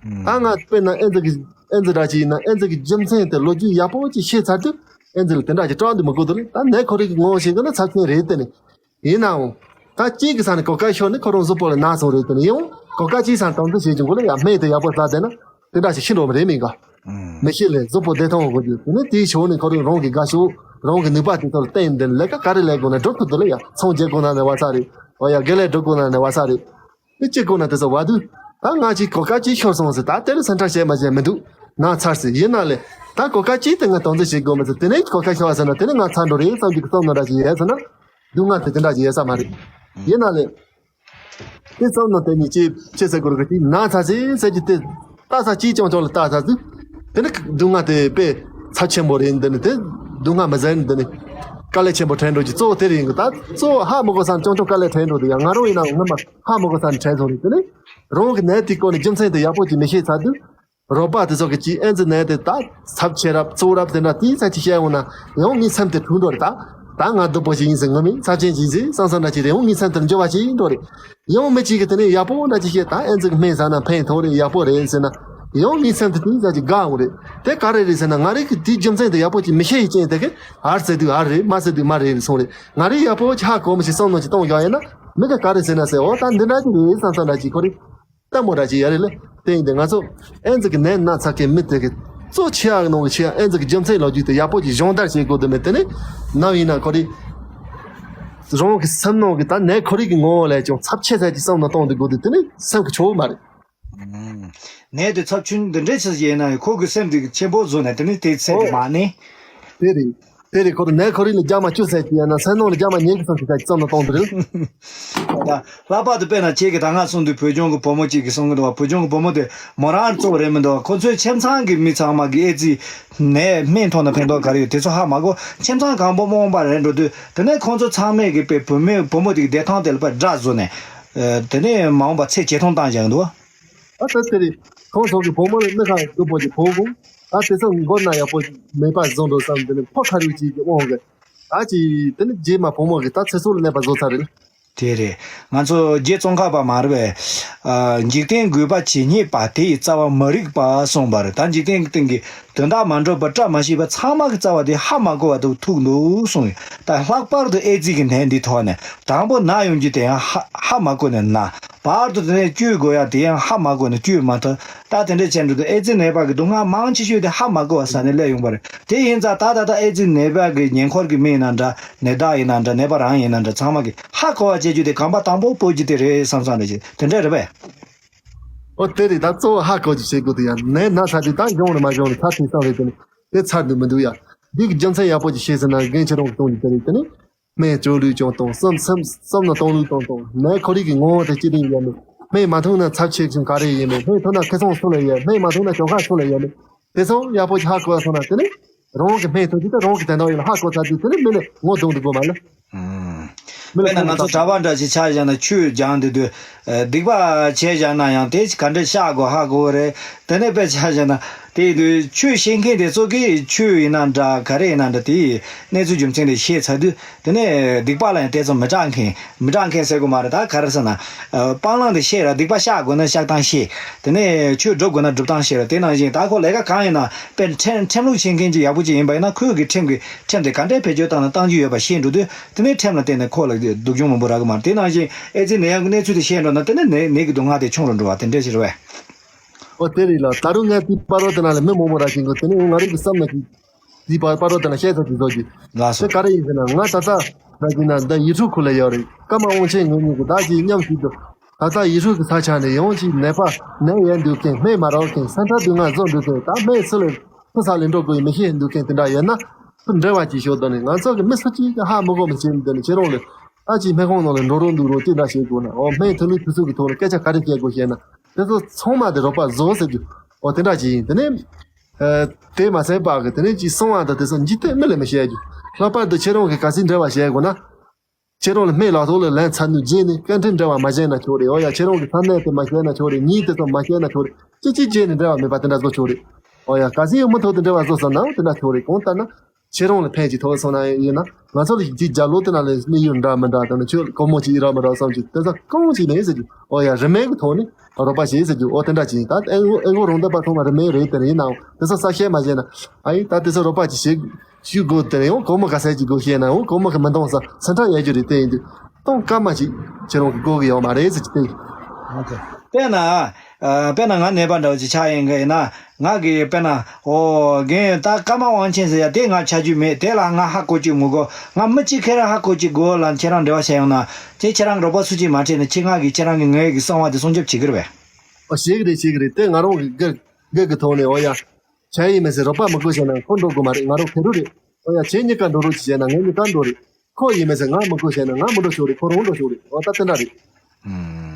ད་ང་དཔེར་ན་ཨེ་ཛི་གི་ཨེ་ཛི་འདྲ་ཅིག་ཡིན་ན་ཨེ་ཛི་གི་རྒྱུ་མཚན་དེ་ལོ་རྒྱུས་ཡག་པོ་ཅིག་ཤེས་ཚར་དུས་ཨེ་ཛི་ལ་དེ་འདྲ་ཅིག་སྐྲག་འདུག་མི་དགོས་དུས་ད་ནད་ཁོ་རང་གི་ངོ་བོ་ཤེས་དགོས་ན་ཚབས་ཆེན་རེད་དེ་ནས། ཡིན་ནའང་། ད་གཅིག་གི་ས་ནས་གོ་སྐབས་ཤོར་ནས་ཁོ་རང་གཟུགས་པོ་ལ་ན་སོང་རེད་དེ་ནས་ཡང་གོ་སྐབས་གཅིག་ས་ནས་དམ་འཛིན་བྱེད་ཀྱི་མགོ་ལ་ཡང་སྨན་དེ་ཡག་པོ་ཟ་བསྡད་ན་དེ་འདྲ་ཞིག་ཤི་འགྲོ་མི་རེད་མིན་ག་ཨང་། མི་ཤི་ལས་གཟུགས་པོ་བདེ་ཐང་དགོས་རྒྱུ་དེ་ནས་དེའི་ཕྱོགས་ནས་ཁོ་རང་རང་གི་དགའ་ཕྱོགས་རང་གི་ནུས་པ་དེ་ཚོ་ལ་བརྟེན་ནས་ལས་ཀ་ག་རེ་ལས་དགོས་ན་སྒྲུབ་ཐུབ་འདུག་ལ་ཡ་ཚོང་རྒྱག་དགོས་ན་ནས་བ་ས་རེད། འོ་ཡ་དགེ་ལས་སྒྲུབ་དགོས་ན་ནས་བ་ས་རེད། དེ་གཅིག་དགོས་ན་དེ་ཚོ་བ་དུས་ད་ང་གཅིག་གོ་སྐབས་གཅིག་ཤོར་སོང་ཟེར་ད་དེ་ལ་སེམས་ཁྲལ་བྱས་མ་བྱས་མི་འདུག་ན་ཚར་ཟེར་ཡིན་ན་ལས་ད་གོ་སྐབས་གཅིག་དེ་ང་དམ་འཛིན་བྱེད་དགོས་མ་ཟེར་དེ་ནས་གོ་སྐབས་ཤོར་བ་ཟེར་ན་དེ་ནས་ང་ཚར་འགྲོ་རེད་བསམ་གྱི་བསམ་ན་འདྲ་ཅིག་ཡོད་ཟེར་ན། སྡུག་བསྔལ་དེ་དེ་འདྲ་ཅིག་ཡོད་ས་མ་རེད། ཡིན་ན་ལས། དེ་བསམ་ན་དེ་ཉིད་ཅེས་ཅེས་ཟེར་དགོས་རེད་གི་ན་ཚ་ཟེར་ཟེར་གྱི་དེ་ལྟ་ས་ཅིའི་ཅང་ཅང་ལ་ལྟ་ས་ཟིག་དེ་ནི་སྡུག་བསྔལ་དེ་དཔེ་ཚབས་ཆེན་པོ་རེད། འདི་ནི་དེ་སྡུག་བསྔལ་མི་ཟེར་འདི་ནི་དཀའ་ལས་ཆེན་པོ་འཕྲད་འགྲོ་གི་གཙོ་བོ་དེ་རེད་གི་ད་གཙོ་བོ་ཧ་མི་གོ་ས་ཅང་ཅང་དཀའ་ལས་འཕྲད་འགྲོ་དེ་ཡང་ང་རང་ཡིན་ན་ངོ་མ་ཧ་མི་གོ་ས་འཕྲད་སོང་རེད། དེ་ནི་རང་གི་ནད་དེའི་སྐོར་ནས་རྒྱུ་མཚན་དེ་ཡག་པོ་ཅིག་མི་ཤེས་ཚར་དུས། རོགས་པ་དེ་ཚོ་གི་ཅིག་ཨེ་ཙི་ནད་དེ་ད་ཚབས་ཆེ་རབས་གཙོ་རབས་དེ་འདྲ་དེའི་ཚབས་ཆེ་བཤད་འོང་ན་ཡང་ངའི་སེམས་དེ་འཁྲུག་འགྲོ་རེད། ད་ད་ང་སྡུག་པོ་ཞིག་ཡིན་ཟེར་ངོ་མས་ཚབས་ཆེན་ཞིག་ཡིན་ཟེར་བསམ་བསམ་འདྲ་ཅིག་རེད། འོང་ངའི་སེམས་དེར་འགྱུར་བ་ཞིག་འགྲོ་རེད། ཡང་མི་གཅིག་གི་དེ་ནས་ཡག་པོ་འདྲ་ཅིག་བཤད་ད་ཨེ་ཙི་གི་སྨན་ཟ་ན་ཕན་ཐོགས་རེད་ཡག་པོ་རེད་ཟེར་ན་ཡང་ངའི་སེམས་དེ་དེའི་ཚབས་ཅིག་དགའ་འོང་རེད། དེ་ག་རེ་རེད་ཟེར་ན་ང་རང་གི་དེའི་རྒྱུ་མཚན་དེ་ཡག་པོ་ཅིག་མི་ཤེས་ཡི་རྐྱེན་དེ་གི་ཨར་ཟེར་དུས་ཨར་རེད་མ་ཟེར་དུས་མ་རེད་སོང་རེད། ང་རང་ཡག་པོ་ཅིག་ཧ་གོ་མི་ཤེས་བསམ་བློ་ཅིག་གཏོང་ཡག་ཡིན་ན་མི་ག་ག་རེ་ཟེར་ན་ཟེར་འོ་ད་འདི་འདྲ་ཅིག་རེད་བསམ་བསམ་འདྲ་ཅིག་ཁོ་རེད། ལྟད་མོ་འདྲ་ཅིག་ཡ་རེད་ལ། དེ་ཡིན་དུས་ང་ཚོ་ཨེ་ཙི་གི་ནད་ན་ཚ་གི་མི་དེ་གི་གཙོ་ཆེ་ཡག་གི་ནང་གི་ཆེ་ཡག་ཨེ་ཙི་གི་རྒྱུ་མཚན་ལོ་རྒྱུས་དེ་ཡག་པོ་ཅིག་སྦྱོང་བརྡར་བྱེད་དགོས་དུ་མེད། དེ་ནི་ནམ་ཡིན་ན་ཁོ་རེ་རང་གི་སེམས་ནང་གི་ད་ནད་ཁོ་རེ་གི་ངོ་བོ་ལས་ཀྱང་ཚབས་ཆེ་ཚད་ཀྱི་བསམ་བློ་གཏོང་དུ་དགོས་དུས་དེ་ནི་སེམས་ཀྱི་ཆོག་མ་རེད། ནད་དེ་ཚབས་ཆུང་འདི་འདྲའི་ཆེ་ཡིན་ན་ཁོ་གི་སེམས་དེ་ཆེན་པོ་བཟོ་ནས་དེ་ནི་དེ་ཚད་དུ་མ་ནི། དེ་རེད། དེ་རེད་ཁོ་རང་ནད་ཁོ་རེ་ལ་རྒྱ་མ་བཅུ་ཟེར་གྱི་ཡང་ན་སེམས་ནང་ལ་རྒྱ་མ་ཉེར་གི་སོང་གི་ཟེར་གྱི་བསམ་བློ་གཏོང་དུ་རེད། ད་ལྷག་པར་དུ་དཔེར་ན་ཁྱེད་ཀྱིས་ད་སྔ་གསུངས་དུས་བོད་ལྗོངས་ཀྱི་བུ་མོ་གཅིག་གིས་གསུང་གི་འདུག་བ། བོད་ལྗོངས་ཀྱི་བུ་མོ་དེ་མོ་རང་གཙོ་བོ་རེད་མི་འདུག་བ། ཁོ་ཚོའི་ཁྱིམ་ཚང་གི་མི་ཚང་མ་གི་ཨེ་ཙི་ནད་སྨན་ཐོག་ན་ཕན་ཐོགས་ག་རེ་ཡོད་དེ་ཚོ་ཧ་མ་གོ། ཁྱིམ་ཚང་གང་པོ་རྨོངས་པ་རེད་འགྲོ་དུས་དེ་ནས་ཁོང་ཚོ་ཚང་མས་གི་དཔེ་བུ་མོའི་བུ་མོ་དེ་གི་བདེ་ཐང་དེ་ལ་དཔེ་དགྲ་བཟོས་ནས་དེ་ནས་མ་འོངས་པ་ཚེ་ཇེ་ཐུང་བཏང་བཞག་གི་འདུག་བ། ད་ལྟ་དེ་རེད། ཁོང་ཚོ་གི་བུ་མོ་ལ་སྣུམ་ཁ་སྡུག་པོ་ཅིག་ཕོག་གོ། ད་དེ་ཚོ་མགོ་ན་ཡག་པོ་མེད་པ་བཟོ་འགྲོ་བསམ་དེ་ནི་ཕོ་ཁ་རུ་ཅིག་གི་དབང་གི། ད་ཅི་དེ་ནི་རྗེས་མ་བུ་མོ་གི་ད་ཚེ་སྲོག་ལ་གནོད་པ་བཟོ་ཚར་རེད། དེ་རེད། ང་ཚོ་རྗེ་ཙོང་ཁ་པ་མ་རེད་པས། ཨ། འཇིག་རྟེན་རྒུད་པ་ཇི་སྙེད་པ། དེ་ཡི་རྩ་བ་མ་རིག་པ་གསུངས་པ་རེད། ད་འཇིག་རྟེན་གྱི་སྟེང་གི་དོན་དག་མ་འགྲུབ་པ་བཀྲ་མ་ཤིས་པ་ཚང་མ་གི་རྩ་བ་དེ་ཧ་མ་གོ་བ་དུ་ཐུག་འདུག་གསུངས་ཡོད། ད་ལྷག་པར་དུ་ཨེ་ཙི་གི་ནད་འདི་ཐོག་ནས་དང་པོ་ན་ཡོང་རྒྱུ་དེ་ཡང་ཧ་ཧ་མ་གོ་ནས་ན། བར་དུ་དེ་ནས་བཅོས་དགོས་ཡ་དེ་ཡང་ཧ་མ་གོ་ནས་བཅོས་མ་ཐུབ། ད་དེ་འདྲས་བྱས་འགྲོ་དུས་ཨེ་ཙི་ནད་པ་གི་སྡུག་བསྔལ་མང་ཆེ་ཤོས་དེ་ཧ་མ་གོ་བ་ས་ནས་སླེབས་ཡོང་པ་རེད། དེ་ཡིན་ཙང་ད་ད་ལྟ་ཨེ་ཙི་ནད་པ་གི་ཉེ་འཁོར་གི་མི་ཡིན་ན་འདྲ། ནད་བདག་ཡིན་ན་འདྲ། ནད་པ་རང་ཡིན་ན་འདྲ། ཚང་མ་གི་ཧ་གོ་བ་བྱེད་རྒྱུ་དེ་གོམ་པ་དང་པོ་སྤོ་རྒྱུ་དེ་རེད་བསམ་བསམ་རེད། དེ་འདྲས་རེད་པས། ཨོ་དེ་རེད། ད་གཙོ་བོ་ཧ་གོ་རྒྱུ་བྱེད་དགོས་དེ་ཡང་ནད་ན་ཚ་དེ་ད་གཞུང་ནས་མ་གཞུང་ནས་ཚར་ཐུབ་བསམ་རེད། དེ་ནི་དེ་ཚར་དུ་མི་འདུག་ཡ། འདི་གི་རྒྱུ་མཚན་ཡག་པོ་ཅིག་ཤེས་ཟིན་ན་འགན་ཁྱེད་རང་གི་གཏོང་རྒྱུ་དེ་རེད། དེ་ནི། སྨན་བཅོས་ལུགས་ཀྱང་དང་བསམ་བསམ་བསམ་བློ་གཏོང་ལུགས་དང་དང་ནད་ཁོ་རའི་གི་ངོ་བོ་དེ་ཅི་རིགས་ཡོད་མེད། སྨན་མ་ཐུབ་ན་ཚབས་ཆེ་ཆུང་ག་རེ་ཡོད་མེད། སྨན་ཐུབ་ན་ཁེ་བཟང་སུ་ལ་ཡོད། སྨན་མ་ཐུབ་ན་གྱོང་ཁ་སུ་ལ་ཡོད་མེད། དེ་ཚོ་ཡག་པོ་ཅིག་ཧ་གོ་བ་སོང་ན་དེ་ནི་རང་གི་སྨན་ཐུབ་རྒྱུ་དེ་རང་གི་དོན་དག་ཡིན་ལ་ཧ་གོ་ཚར་དུས་དེ་ནི་མི་ལ་ངོ་གདོང་དུ་དགོས་མ་ལ། ཨང་། མི་ལ་དཔེར་ན་ང་ཚོ་གྲྭ་པ་འདྲ་ཞིག་ཆ་བཞག་ན་ཆོས་སྦྱང་དུས་དུས་སྡིག་པ་བྱས་བཞག་ན་ཡང་དེ་ག་འདྲ་བཤགས་དགོས་ཧ་གོ་བ་རེད། དེ་ནས་དཔེ་ཆ་བཞག་ན། དེ་ཡིན་དུས་ཆོས་བཤད་མཁན་དེ་ཚོ་གིས་ཆོས་ཡིན་ན་འདྲ་ག་རེ་ཡིན་ན་འདྲ་དེའི་གནས་ཚུལ་རྒྱུ་མཚན་དེ་ཤེས་ཚར་དུས་དེ་ནས་སྡིག་པ་ལ་ཡང་དེ་ཚོ་མི་སྐྲག་མཁན་མི་སྐྲག་མཁན་ཟེར་དགོས་མ་རེད། ད་ག་རེ་ཟེར་ན། སྤང་བླང་དེ་ཤེས་ར། སྡིག་པ་བཤགས་དགོས་ན་བཤགས་སྟངས་ཤེས། དེ་ནས་ཆོས་སྒྲུབ་དགོས་ན་སྒྲུབ་སྟངས་ཤེས་ར། དེ་ནང་བཞིན་ད་ཁོ་ལས་ཀ་གང་ཡིན་ན་དཔེ་ཁྲིམས་ཁྲིམས་ལུགས་ཤེས་མཁན་ཅིག་ཡག་པོ་ཅིག་ཡིན་པ་ཡིན་ན་ཁོས་གི་ཁྲིམས་ཀྱི་ཁྲིམས་དེ་ག་འདྲའི་བེད་སྤྱོད་བཏང་ན་གཏང་རྒྱུ་ཡོད་པ་ཤེས་འགྲོ་དུས་དེ་ནས་ཁྲིམས་ལ་བརྟེན་ནས་ཁོ་ལ་སྡུག་གྱོང་མང་པོ་རག་གི་མ་རེད། དེ་ནང་བཞིན་ཨེ་ཙི་ནད་ཡམས་ཀྱི་གནས་ཚུལ་དེ་ཤེས་འགྲོ་ན་དེ་ནས་ནད་ནད་ཀྱི་སྡུག་བསྔལ་དེ་ཆུང་རུ་འགྲོ་བ་དེ་འདྲ་ཞིག་རེད་པས། ཨོ་དེ་རེད་ལ། ད་རུང་ངས་དེའི་བར་བ་དེ་ན་ལ་མི་མང་པོ་ར་ཞིག་གི་དེ་ནས་ང་རང་གི་བསམ་ན་གི་དེའི་བར་བར་བ་དེ་ན་བཤད་ཚོད་ཀྱི་བཟོ་གི། ལགས་དེ་སོ། ག་རེ་ཡིན་ཟེར་ན། ང་ད་ལྟ་ད་གི་ན་འདི་ཡུལ་གྲུ་ཁུལ་ལ་ཡོད་རེད། ཀརྨ་དབང་ཆེན་ངོས་གཉིས་ཀྱི་བདག་གིས་མཉམ་ཞུགས་དུ། ད་ལྟ་ཡུལ་གྲུ་གི་ས་ཆ་ནས་ཡོང་ཅིག་ནད་པ་ནད་ཡོད་འདུག་མཁན། སྨན་མ་རག་མཁན། སེམས་ཁྲལ་སྡུག་བསྔལ་བཟོ་འདུག་མཁན། ད་སྨན་སུ་ལ་སུ་ས་ལས་འགྲོ་དགོས་ཡིན་མི་ཤེས་འདུག་མཁན་དེ་འདྲ་ཡོད་ན། ཁོ་འབྲེལ་བ་གྱིས་ཤོག་དོན་ནི། ང་ཚོ་གི་མི་སུ་གཅིག་གི་ཧ་མི་གོ་མི་བྱེད་མི་དོན་ནི། ཁྱེད་རང་ལ་ད་ཅིག་སྨན་ཁང་ནང་ལ་འགྲོ་རོགས་འདུག་རོགས་ཅི་འདྲ་བྱེད་དགོས་ན། འོ་སྨན་ཐུག་ལུགས་ཐུག་ཚུལ་གྱི་ཐོག་ལ་སྐད་ཆ་ག་རེ་བཤད་དགོས་ཤེ་ན། དེ་ཚོ་ཚང་མ་དེ་རོགས་པ་བཟོ་ཟེར་རྒྱུ། འོ་དེ་འདྲ་ཅིག་ཡིན། དེ་ནས་ཨ་དེ་མ་ཟད་པ་གི་དེ་ནས་ཅིག་གསང་བ་དང་དེ་ཚོ་འཇིག་རྟེན་མི་ལ་མི་བཤད་རྒྱུ། ལྷག་པར་དུ་ཁྱེད་རང་གི་གལ་སྲིད་འབྲེལ་བ་བྱེད་དགོས་ན། ཁྱེད་རང་ལ་སྨན་ལག་ཐོག་ལ་ལན་ཚ་ནུས་རྗེས་ནས་སྐད་འཕྲིན་འབྲེལ་བ་མ་བྱས་ན་ཆོག་རེད། འོ་ཡ་ཁྱེད་རང་གི་ས་གནས་དེ་མ་བཤད་ན་ཆོག་རེད། མྱིའི་དེ་ཚོ་མ་བཤད་ན་ཆོག་རེད། ཅི་ཅི་བྱས་ནས་འབྲེལ་བ་མེད་པ་དེ་འདྲ་བཟོ་ཆོག་རེད། འོ་ཡ་གལ་སྲིད་ཡང་མུ་མཐུད་དུ་འབྲེལ་བ་བཟོ་བསམ་ན་འོ་དེ་འདྲ་ཆོག་རེད། གང་ལྟར་ན་ཁྱེད་རང་ལ་ཕན་གྱི་ཐོག་སོང་ན་ཡིན་ན། ང་ཚོ་ལ་ཅིག་རྒྱབ་ལོགས་དེ་ན་ལས་གནས་ཡུལ་འདྲ་མི་འདྲ་དང་ནི་ཁྱོད་སྒོར་མོ་ཅིག་ཡིན་ར་མི་ར་བསམ་གྱི་དེ་ཚོ་གང་ཅིག་མེད་ཟེར་གྱི། འོ་ཡ་རིན་མེད་ཀྱི་ཐོག་ནས་རོགས་པ་བྱེད་ཟེར་གྱི། འོ་དེ་འདྲ་ཅིག་ཡིན། ད་ཨེ་ཨེ་གོ་རང་བདག་པ་ཚང་མ་རིན་མེད་རེད། དེ་ཡིན་ནའང་དེ་ཚོ་གསལ་བཤད་མ་བྱས་ན། ཨ་ཡིན་ད་དེ་ཚོ་རོགས་པ་ཅིག་བྱེད། ཞུ་དགོས་དེ་ཡང་སྒོར་མོ་ག་ཚད་ཅིག་དགོས་ཤེས་ན་ཡང་སྒོར་མོ་གི་མི་འདང་ས་སེམས་ཁྲལ་ཡོད་རྒྱུ་རེད། དེ་ཡིན་དུས་གཏོང་སྐར་མ་ཅིག་ཁྱེད་རང་གི་དགོས་ཀྱི་ཡོད་མ་རེད་ཟེར་གྱི་དེ། ཨོ་ཁེ། དཔེར་ན། ཨ། དཔེར་ན་ང་ནད་པ་འདྲ་བོ་ཅིག་ཆགས་ཡིན་གི་ཡིན་ན། ང་གི་དཔེར་ན། ཨོ་རྒན་ད་ཀརྨ་དབང་ཆེན་ཟེར་ཡ་དེ་ང་ཆ་རྒྱུས་མེད། དེ་ལ་ང་ཧ་གོ་གཅིག་མི་དགོས། ང་མི་གཅིག་ཁེ་རང་ཧ་གོ་གཅིག་དགོས་ལ་ཁྱེད་རང་འབྲེལ་བ་བྱས་ཡོང་ན། ཁྱེད་ཁྱེད་རང་གི་རོགས་པ་སུ་གཅིག་མ་ཁྲིད་ན་ཁྱེད་ང་གི་ཁྱེད་རང་གི་ངོས་ཀྱི་གསང་བ་དེ་སྲུང་སྐྱོབ་བྱེད་ཀྱི་རེད་པས། ཨོ་བྱེད་ཀྱི་རེད། བྱེད་ཀྱི་རེད། དེ་ང་རང་གི་སྒེར་སྒེར་གྱི་ཐོག་ནས། ཨོ་ཡ། བྱས་ཡིན་མིན་ཟེར་རོགས་པ་མི་དགོས་བྱས་ན་ཁོ་འགྲོ་དགོས་མ་རེད། ང་རང་ཁེ་རུ་རེད། ཨོ་ཡ་ཁྱེད་གཉིས་ཀ་འགྲོ་རོགས་ཅིག་བྱས་ན་ངས་གཉིས་ཀ་འགྲོ་རེད། ཁོ་ཡིན་མིན་ཟེར་ང་མི་དགོས་བྱས་ན་ང་མི་འགྲོ་ཆོག་རེད། ཁོ་རང་འགྲོ་ཆོག་རེད། ཨོ་ད་དེ་འདྲ་རེད། ཨུམ།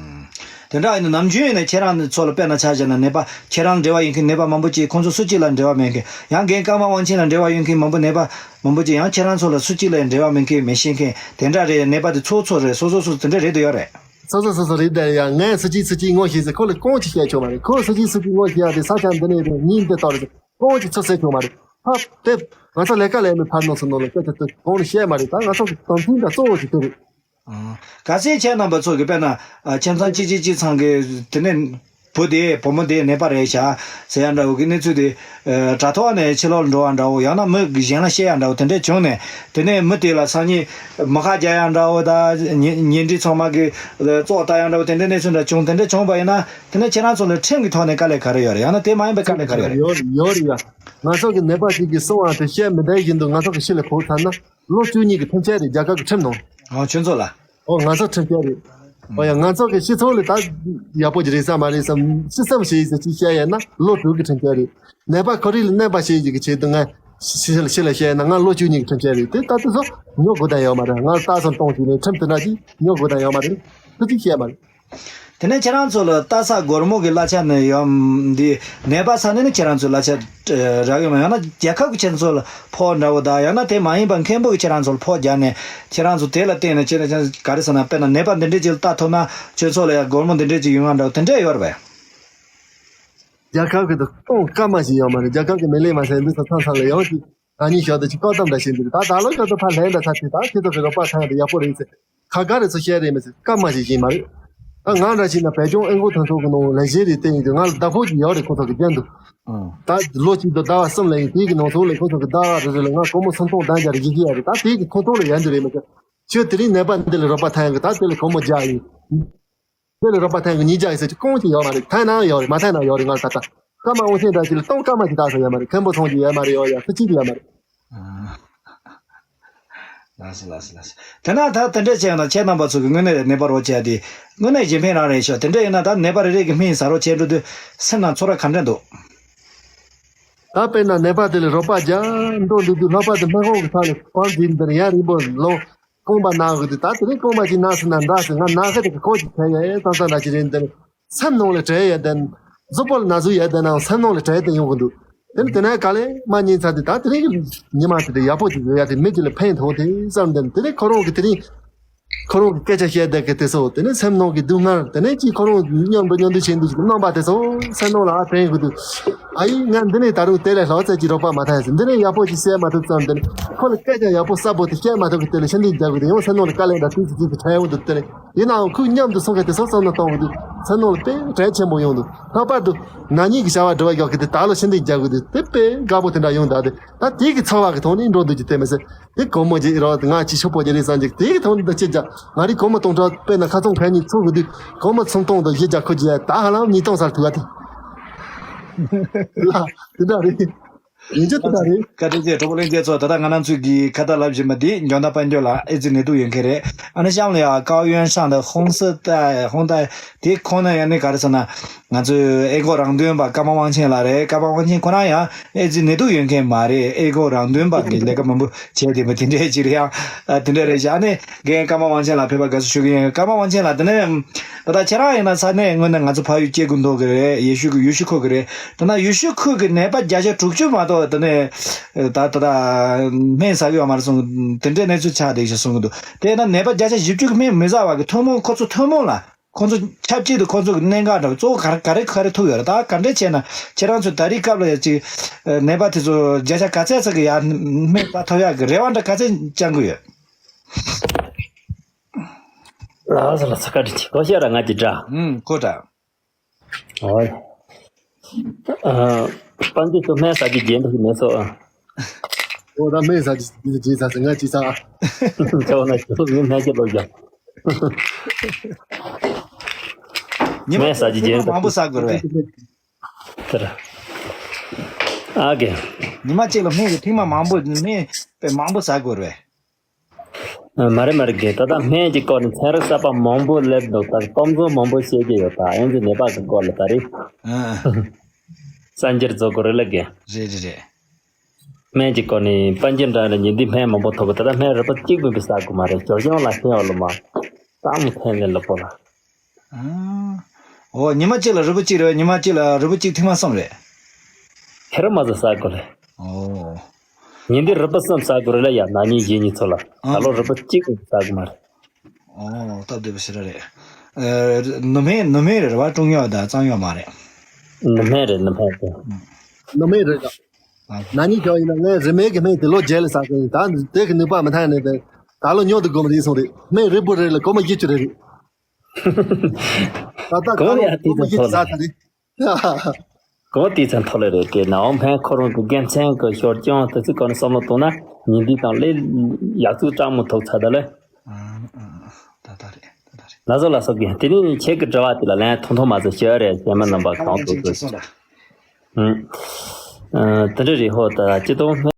དེ་འདྲ་ཡིན་ན་ནམ་རྒྱུན་ཡིན་ན་ཁྱེད་རང་ཚོ་ལ་དཔེར་ན་ཆ་བཞག་ན་ནད་པ་ཁྱེད་རང་འབྲེལ་བ་ཡོད་མཁན་ནད་པ་མང་པོ་ཅིག་ཁོང་ཚོ་སུ་གཅིག་ལ་འབྲེལ་བ་མེད་མཁན། ཡང་རྒན་ཀརྨ་དབང་ཆེན་ལ་འབྲེལ་བ་ཡོད་མཁན་མང་པོ་ནད་པ་མང་པོ་ཅིག་ཡང་ཁྱེད་རང་ཚོ་ལ་སུ་གཅིག་ལ་འབྲེལ་བ་མེད་མཁན་མི་ཤེས་མཁན་དེ་འདྲ་རེད། ནད་པ་དེ་ཚོ་ཚོ་རེད། སོ་སོ་སོ་དེ་འདྲ་རེད་དུ་ཡོད་རེད། སོ་སོ་སོ་སོ་རེད་དེ་ཡང་ངས་སུ་གཅིག་སུ་གཅིག་ངོ་ཤེས་ཟེར་ཁོ་ལ་གང་ཅི་བཤད་ཆོག་མ་རེད། ཁོ་སུ་གཅིག་སུ་གཅིག་ངོ་ཤེས་ཡ་དེ་ས་ཆ་འདི་ནས་རེད། ཉིན་འདི་ལྟར་རེད། གང་ཅི་ཚོ་ཟེར་ཆོག་མ་རེད། ཧ་དེ་ང་ཚོ་ལས་ཀ་ལས་མི་ཕར་ནང་ཚོ་ནང་ལ་སྐད་ཆ་དེ་གང་ནས་བཤད་མ་རེད། ད་ང་ཚོ་གི་དམ་ཚིག་འདྲ་གཙོ་བོ་ཞིག་དེ་རེད། གལ་སྲིད་ཁྱེད་རྣམ་པ་ཚོ་གི་དཔེར་ན་ཨ་ཁྱིམ་ཚང་གཅིག་གཅིག་གཅིག་ཚང་གི་དེ་ནས་བུ་དེ་བུ་མོ་དེ་ནད་པ་རེད་ཤག་ཟེར་ཡ་འདྲ་བོ་གི་གནས་ཚུལ་དེ་ཨ་དྲ་ཐོག་ནས་ཕྱི་ལོགས་ལ་འགྲོ་བ་འདྲ་བོ། ཡང་ན་མི་གཞན་ལ་བཤད་ཡ་འདྲ་བོ་དེ་འདྲས་བྱུང་ནས། དེ་ནས་མི་དེ་ལ་སང་ཉིན་མི་ཁ་རྒྱག་ཡ་འདྲ་བོ་དང་ཉེ་ཉེ་འབྲེལ་ཚང་མ་གི་བཙོག་ལྟ་ཡ་འདྲ་བོ་དེ་འདྲས་གནས་ཚུལ་འདྲ་བྱུང་། དེ་འདྲས་བྱུང་བ་ཡིན་ན་དེ་ནས་ཁྱེད་རང་ཚོ་ལ་ཁྲིམས་ཀྱི་ཐོག་ནས་དཀའ་ལས་ག་རེ་ཡོད་རེད། ཡང་ན་དེ་མ་ཡིན་པའི་དཀའ་ལས་ག་རེ་ཡོད་རེད། ཡོད་རེད་ཡོད་རེད་ཡ། ང་ཚོ་གི་ནད་པ་ཞིག་གིས་གསང་བ་དེ་བཤད་མི་བདེ་བཞིན་དུ་ང་ཚོ་གི་ཕྱི་ལ་ཕོག་ཚར་ན་ལོ་བཅུ་གཉིས་ཀྱི་ཁྲིམས་ཆད་རེད། རྒྱ་གར་གྱི་ཁྲིམས་ནང་། ཨོ་ཁྱོད་ཚོ་ལ། ཨོ་ང་ཚོ་ཁྲིམས་ཆད་རེད། ཨོ་ཡ་ང་ཚོ་གི་སྤྱི་ཚོགས་ལ་ད་ཡག་པོ་ཅིག་རེད་ས་མ་རེད་བསམ་ཅི་བསམ་ཞིག་ཡིན་ཟེར་ཅིག་བཤད་ཡས་ན་ལོ་དྲུག་གི་ཁྲིམས་ཆད་རེད། ནད་པ་ཁོ་རང་ལ་གནོད་པ་བྱེད་ཡས་ཀྱི་ཆེད་དུ་ང་ཕྱི་ལ་ཕྱི་ལ་བཤད་ན་ང་ལོ་བཅུ་གཉིས་ཀྱི་ཁྲིམས་ཆད་རེད། དེ་ད་དེ་ཚོ་ཉོ་དགོས་དོན་ཡོད་མ་རེད། ང་ལ་ལྟ་ཚང་གཏོང་ཞིག་ནས་ཁྲིམས་དེ་འདྲ་ཅིག་ཉོ་དགོས་དོན་ཡོད་མ་རེད། དེ་ཅིག་བཤད་མ་རེད། དེ་ནས་ཁྱེད་རང་ཚོ་ལ་ལྟ་ས་སྒོར་མོ་གི་གླ་ཆ་ནི་ཡོད་འདི་ནད་པ་ས་ནས་ནི་ཁྱེད་རང་ཚོ་གླ་ཆ་རག་གི་མ་ཡང་ན་རྒྱལ་ཁབ་ཀྱི་ཁྱེད་ཚོ་ལ་ཕོགས་འདྲ་བོ་དང་ཡང་ན་དེ་མ་ཡིན་པ་མཁན་པོ་གི་ཁྱེད་རང་ཚོ་ལ་ཕོགས་རྒྱག་ནས་ཁྱེད་རང་ཚོ་དེ་ལ་བརྟེན་ནས་ཁྱེད་རང་ག་རེ་ཟེར་ན་དཔེར་ན་ནད་པ་འདི་འདྲས་ཅིག་ལ་ལྟ་ཐུབ་ན་ཁྱེད་ཚོ་ལ་ཡང་སྒོར་མོ་འདི་འདྲས་ཅིག་ཡོང་ཡ་འདྲ་བོ་དེ་འདྲས་ཡོད་རེད་པས། རྒྱལ་ཁབ་ཀྱི་དུ་གཏོང་སྐར་མ་ཞིག་ཡོད་མ་རེད། རྒྱལ་ཁབ་ཀྱི་མི་ལས་མ་ཟད་འདི་ཚོ་ཚང་ཚང་ལ་ཡང་ཅིག་ང་གཉིས་ཞོག་དུ་ཅིག་བཀག་སྡོམ་འདྲ་བྱེད་འདུག་ད་ད་ལོ་ཞོག་དུ་ཕར་ལན་འདྲ་ཚ་དུས་ད་ཁྱེད་ཚོ་གི་རོགས་པ་ཚང་ཡ་དུ་ཡག་པོ་རེད་ཟེར། ཁ་ཁ་རེ་ཚོ་བཤད་རེད་མི་ཚེ་སྐར་མ་ཞིག་ཡིན་མ་རེད། ད་ང་འདྲ་ཞིག་ན་བོད་ལྗོངས་ཨེ་འགོག་ཐོན་ཚོགས་ཀྱི་ནང་ལས་བྱེད་རེད། དེ་ཡིན་དུས་ང་ལ་ཟླ་ཕོགས་ཀྱི་ཡོད་རེད་ཁོ་ཚོ་གི་རྒྱན་དུ། ཨང་། ད་ལོ་གཅིག་ཏུ་ཟླ་བ་གསུམ་ལ་ཡིན་དེའི་གི་ནང་ཚོགས་ལས་ཁོ་ཚོ་གི་ཟླ་བ་རེ་རེ་ལ་ང་སྒོར་མོ་སུམ་སྟོང་དང་བརྒྱ་རེ་བཞི་བཞི་ཡ་རེད། ད་དེའི་གི་ཁོངས་གཏོགས་ལ་ཡོད་འདི་རེད་མི་ཚེ། ཁྱོད་དེ་རིང་ནད་པ་འདི་ལ་རོགས་པ་ཐང་གི་ད་དེ་ལ་སྒོར་མོ་བརྒྱ་ཡིན། དེ་ལ་རོགས་པ་ཐང་གི་ཉིས་བརྒྱ་ཡིན་ཟེར་གྱི་གང་ཅི་ཡོད་མ་རེད། ཐང་ནའང་ཡོད་རེད། མ་ཐང་ནའང་ཡོད་རེད། ང་ད་ལྟ་སྐར་མ་དབང་ཆེན་འདྲ་ཞིག་ལ་སྟོང་སྐར་མ་ཞིག་ད་སོ་ཡོད་མ་རེད། མཁན་པོ་ཚང་གི་ཡོད་མ་རེད། ཡོད་ཡ་སུ་གཅིག་གི་ཡོད་མ་རེད། ལགས་སོ་ལགས་སོ་ལགས་སོ། དེ་ན་ད་དེ་འདྲས་བྱས་ན་ཁྱེད་རྣམ་པ་ཚོ་གི་དངོས་གནས་ནད་པ་རོགས་བྱས་ཏེ་དངོས་གནས་གཞན་ཕན་རང་རེད་ཤག་དེ་འདྲས་ཡིན་ན་ད་ནད་པ་རེ་རེ་གི་སྨན་ཟ་རོགས་བྱས་འགྲོ་དུས་སེམས་ནང་ཚོར་བ་ག་འདྲ་འདུག་ད་དཔེར་ན་ནད་པ་དེ་ལ་རོགས་པ་རྒྱག་འགྲོ་འདུག་དུས་ལྷག་པར་དུ་སྨན་ཁང་གི་ས་ལ་བང་འཛིན་འདིར་ཡར་རིང་པོ་ལོང་རྐང་པ་ན་གི་དུས་ད་དེ་རིང་རྐང་པ་ཅིག་ན་སོང་ན་འདྲ་ཟེར། ང་ན་ཁ་དེ་གི་ཁོག་ཅིག་ཐལ་ཡ་ཨེ་ཙང་ཙང་འདྲ་ཅིག་རེད་འདིར། སེམས་ནང་ལ་བྲེལ་ཡོད་དེ། གཟུགས་པོ་ལ་ན་ཟུག་ཡོད་དེ་ནའང་སེམས་ནང་ལ་བྲེལ་དེ་ཡོང་གི་འདུག་དེ་ནི་དེ་ནས་ག་ལེ་མ་ཉིན་ཚར་དུས་ད་དེ་རིང་གི་ཉི་མ་དེ་དེ་ཡག་པོ་ཅིག་ཡོད་ཡ་དེ་མི་གཅིག་ལ་ཕན་ཐོགས་དེ་བསམ་དེ་དེ་ནས་ཁོ་རང་གི་དེ་རིང་ཁོ་རང་གི་སྐད་ཆ་བཤད་བསྡད་གི་དེ་ཚོ་དེ་ནས་སེམས་ནང་གི་སྡུག་བསྔལ་དེ་ནས་ཅིག་ཁོ་རང་མཉམ་དུ་མཉམ་དུ་བྱེད་འདུག་ཅིག་རྣམ་པ་དེ་ཚོ་སེམས་ནང་ལ་ཨ་དྲན་གི་འདུག་ཨ་ཡིན་ང་འདི་ནས་ད་རུང་དེ་ལས་ལྷག་ཙམ་ཅིག་རོགས་པ་མ་ཐང་ཡ་ཟེར། འདི་ནས་ཡག་པོ་ཅིག་བཤད་མ་ཐུབ་བསམ་དེ་ནས་ཁོ་ལ་སྐད་ཆ་ཡག་པོ་གསལ་པོ་དེ་བཤད་མ་ཐུབ་གི་དེ་ལ་ཤིན་ཏུ་རྒྱག་གི་དེ་ཡང་སེམས་ནང་ལ་དཀའ་ལས་འདྲ་ཏིག་ཙི་ཏིག་ཙི་དྲན་ཡོང་འདུག་དེ་ནས། ཡིན་ནའང་ཁོས་མཉམ་དུ་སོང་མཁན་དེ་ཚོ་བསམ་བློ་གཏོང་གི་འདུག་སེམས་ནང་ལ་དཔེ་བྲེལ་ཆེན་པོ་ཡོང་འདུག་ལྷག་པར་དུ་ན་ནིང་གི་བྱ་བ་སྒྲུབ་པ་རྒྱག་གི་དེ་ད་ལོ་ཤིན་ཏུ་རྒྱག་གི་འདུག་དེ་དཔེ་དགའ་པོ་དེ་འདྲ་ཡོང་འདུག་དེ་ད་དེ་གི་ཚོར་བ་གི་ཐོག་ནས་འགྲོ་འདུག་ཅི་དེ་མི་སྲིད། དེ་སྒོར་མོ་ཅིག་རོགས་ང་ཅིག་ཕྱུག་པོ་ཅིག་རེད་བསམ་ཅིག་དེ་གི་ཐོག་ནས་ད་ཅི་རྒྱག་ང་རིག་སྒོར་མོ་སྟོང་ཕྲག་དཔེར་ན་ཁ་ཚོང་གན་གཉིས་ཚུགས་གི་འདུག་སྒོར་མོ་སུམ་སྟོང་དང་བཞི་བརྒྱ་ཁོ་ཅི་ཡ་ད་ཧ་ལམ་ཉིས་སྟོང་ཚར་ཐུག་ག་དེ། ལ་དེ་འདྲ་རེད། ཡིན་གཅིག་དེ་འདྲ་རེད། བཀའ་དྲིན་ཆེ། གྲོགས་པོ་ལྷན་རྒྱས་ཚོ། ད་ལྟ་ང་རང་ཚོའི་གི་ཁ་བརྡ་ལབ་བཞིན་པ་འདི་འཇོན་ཐང་དཔལ་འབྱོར་ལ་ཨེ་ཙི་ནད་དུག་ཡོད་མཁན་རེད། ཨ་ནི་གཤམ་ལ་ཡང་高原上的红色带红带 དེ་ཁོང་ནི་ཡང་ནི་ག་རེ་ཟེར་ན། ང་ཚོའི་ཨེ་ཁོ་རང་དོན་པ་ཀརྨ་དབང་ཆེན་ལགས་རེད། ཀརྨ་དབང་ཆེན་ཁོ་རང་ཡང་ཨེ་ཙི་ནད་དུག་ཡོད་མཁན་མ་རེད། ཨེ་ཁོ་རང་དོན་པ་གི་ལས་ཀ་མང་པོ་བྱས་བསྡད་པ་དེ་འདྲས་ཅིག་རེད། ཡང་ཨ་དེ་འདྲས་རེད་བཞག་ནས་རྒན་ཀརྨ་དབང་ཆེན་ལགས་ཕེབས་པ་དགའ་བསུ་ཞུ་གི་ཡིན། ཀརྨ་དབང་ཆེན་ལགས་དེ་ནས་ད་ལྟ་ཁྱེད་རང་ཡིན་ན་ས་གནས་དངོས་གནས་ང་ཚོ་ཕ་ཡུལ་སྐྱེ་དགུ་མདོ་གི་རེད། ཡེ་ཤུ་གི་ཡུལ་ཤུལ་ཁོག་གི་རེད། ད་ནི་ཡུལ་ཤུལ་ཁོག་གི་ནད་པ་བརྒྱ་ཆ་དྲུག་ཅུ་མ་གཏོགས་ད་ནི་ད་ད་ལྟ་སྨན་ཟ་གི་ཡོད་མ་རེད་གསུངས། དེ་འདྲའི་གནས་ཚུལ་ཆགས་བསྡད་ཤག་གསུང་གི་འདུག་དེས་ན་ནད་པ་བརྒྱ་ཆ་བཞི་བཅུ་གི་སྨན་མི་ཟ་བ་གི་ཐུན་མོང་ཁོ་ཚོ་ཐུན་མོང་ལ། ཁོང་ཚོ་ཆབས་ཅིག་ཏུ་ཁོང་ཚོ་གི་གནད་འགག་འདྲ་བོ་གཙོ་བོ་ག་རེ་ག་རེ་ག་རེ་ཐུག་ཡོད་རེད། ད་ག་འདྲས་བྱས་ན་ཁྱེད་རང་ཚོས་ད་རེས་སྐབས་ལ་ཡ་ཅིག་ནད་པ་དེ་ཚོ་བརྒྱ་ཆ་ག་ཚད་ཙམ་གི་ཡ་སྨན་ཟ་ཐུབ་ཡག་གི་རེ་བ་འདྲ་ག་ཚད་བཅང་གི་ཡོད། ལགས་སོ་ལགས་སོ། བཀའ་དྲིན་ཆེ། གོ་ཤེས་ར་ང་ཅི་འདྲ། ཨུམ་གོ་འདྲ། ཨོ། ཨ། དཔལ་འབྱོར་ཚོ་སྨན་ཟ་རྒྱུ་རྒྱན་འདྲ་ཞིག་མེད་སོ། ཨོ་ད་སྨན་ཟ་རྒྱུ་རྒྱན་ཟ་ཟེར་ང་ཅི་ཟ། ཁྱོད་ན་ཁྱོད་ངའི་སྨན་གྱི་ལོ་རྒྱག་ཉི་མ་སྨན་ཟ་རྒྱུ་རྒྱན་མང་པོ་ཟ་དགོས་རེད། དེར། ཨ་གེ། ཉི་མ་གཅིག་ལ་སྨན་གྱི་ཐེངས་མ་མང་པོ་སྨན་དཔེ་མང་པོ་ཟ་དགོས་རེད། མ་རེད་མ་རེད་གེ། ད་ལྟ་སྨན་གྱི་སྐོར་ནས་ཚན་རིག་གསར་པ་མང་པོ་སླེབས་འདུག་ད་རྟོག་འཛོལ་མང་པོ་བཤད་ཀྱི་ཡོད། ད་ཨེ་ཙི་ནད་པ་གི་སྐོར་ལ་ད་རེད། ཨ། གསར་འགྱུར་བཟོ་དགོས་རེད་ལ་གེ། རེད་རེད་རེད། སྨན་གྱི་སྐོར་ནས་དཔལ་འབྱོར་འདྲ་ནས་ཉིན་འདི་སྨན་མང་པོ་ཐོབ་གི། ད་ལྟ་སྨན་རིལ་པ་གཅིག་མིན་པའི་ཟ་དགོས་མ་རེད། ཞོར་སྐྱོན་ལ་ཕན་ཡོད་ལ་མ། ཙམ་ཕན་ལས་ལ་པོ་ལ། ཨ། འོ་ཉི་མ་གཅིག་ལ་རིལ་བུ་གཅིག་རེད། ཉི་མ་གཅིག་ལ་རིལ་བུ་གཅིག་ཐེངས་མ་གསུམ་རེད། ཁེ་ར་མ་ཟ་ཟ་དགོས་རེད། ཨོ། ཉིན་འདི་རིལ་བུ་གསུམ་ཟ་དགོས་རེད་ལ་ཡ། ན་ནིང་གཞེས་ནིང་ཚོ་ལ། ཨ། ད་ལོ་རིལ་བུ་གཅིག་ཟ་དགོས་མ་རེད། ཨོ་སྟབས་བདེ་པོ་ཞེ་དྲག་རེད། ཨ། ནུ་སྨན་ནུ་སྨན་རེད་རེད་བ། བཀྲུ་ཡག་དང་གཙང་ཡག་མ་རེད། ནུ་སྨན་རེད་ནུ་སྨན་རེད། ནུ་སྨན་རེད་ད། ཨ། ན་ནིང་ཁྱོད་ཡིན་ན་ངས་རིལ་སྨན་གྱི་སྨན་དེ་ལོ་བརྒྱད་ལ་ཟ་གི་ཡིན། ད་དེ་གི་ནུས་པ་མི་ཐང་ནས་དེ་ད་ལོ་ཉུང་དུ་དགོས་མ་རེད་སོང་རེད། སྨན་རིལ་བུ་རེད་ལ་སྒོར་མོ་བཞི་བཅུ་རེད་རེད། ད་ལྟ་ཁ་ལོ་ཡ་དེ་ཁོ་མ་ཚོ་ཡིད་ཚ་ཚ་རེད། གོ་དེ་ཚན་ཐོག་ལས་རེད་དེ་ནའོ། སྨན་ཁོ་རང་གི་དགེ་མཚན་གྱི་ཞོར་སྐྱོན་དེ་ཚོའི་སྐོར་ནས་བསམ་བློ་བཏང་ན་ཉིན་འདི་དང་ལས་ཡག་ཚུལ་སྤྲང་མོ་ཐོག་ཚ་ད་ལས། ད་ལྟ་རེད་ད་ལྟ་རེད། ལ་སོགས་ལ་སོགས་ཀྱི་དེ་ནི་ཁྱེད་ཀྱི་དྲི་བ་དེ་ལ་ལན་ཐུང་ཐུང་མ་ཟད་ཞུ་ཡ་རེད། གཞན་མ་རྣམ་པ་གང་དུ་འདུག་ཨུམ། ཨ། དེ་འདྲ་རེད་ཧོ། ད་སྤྱི་དོན།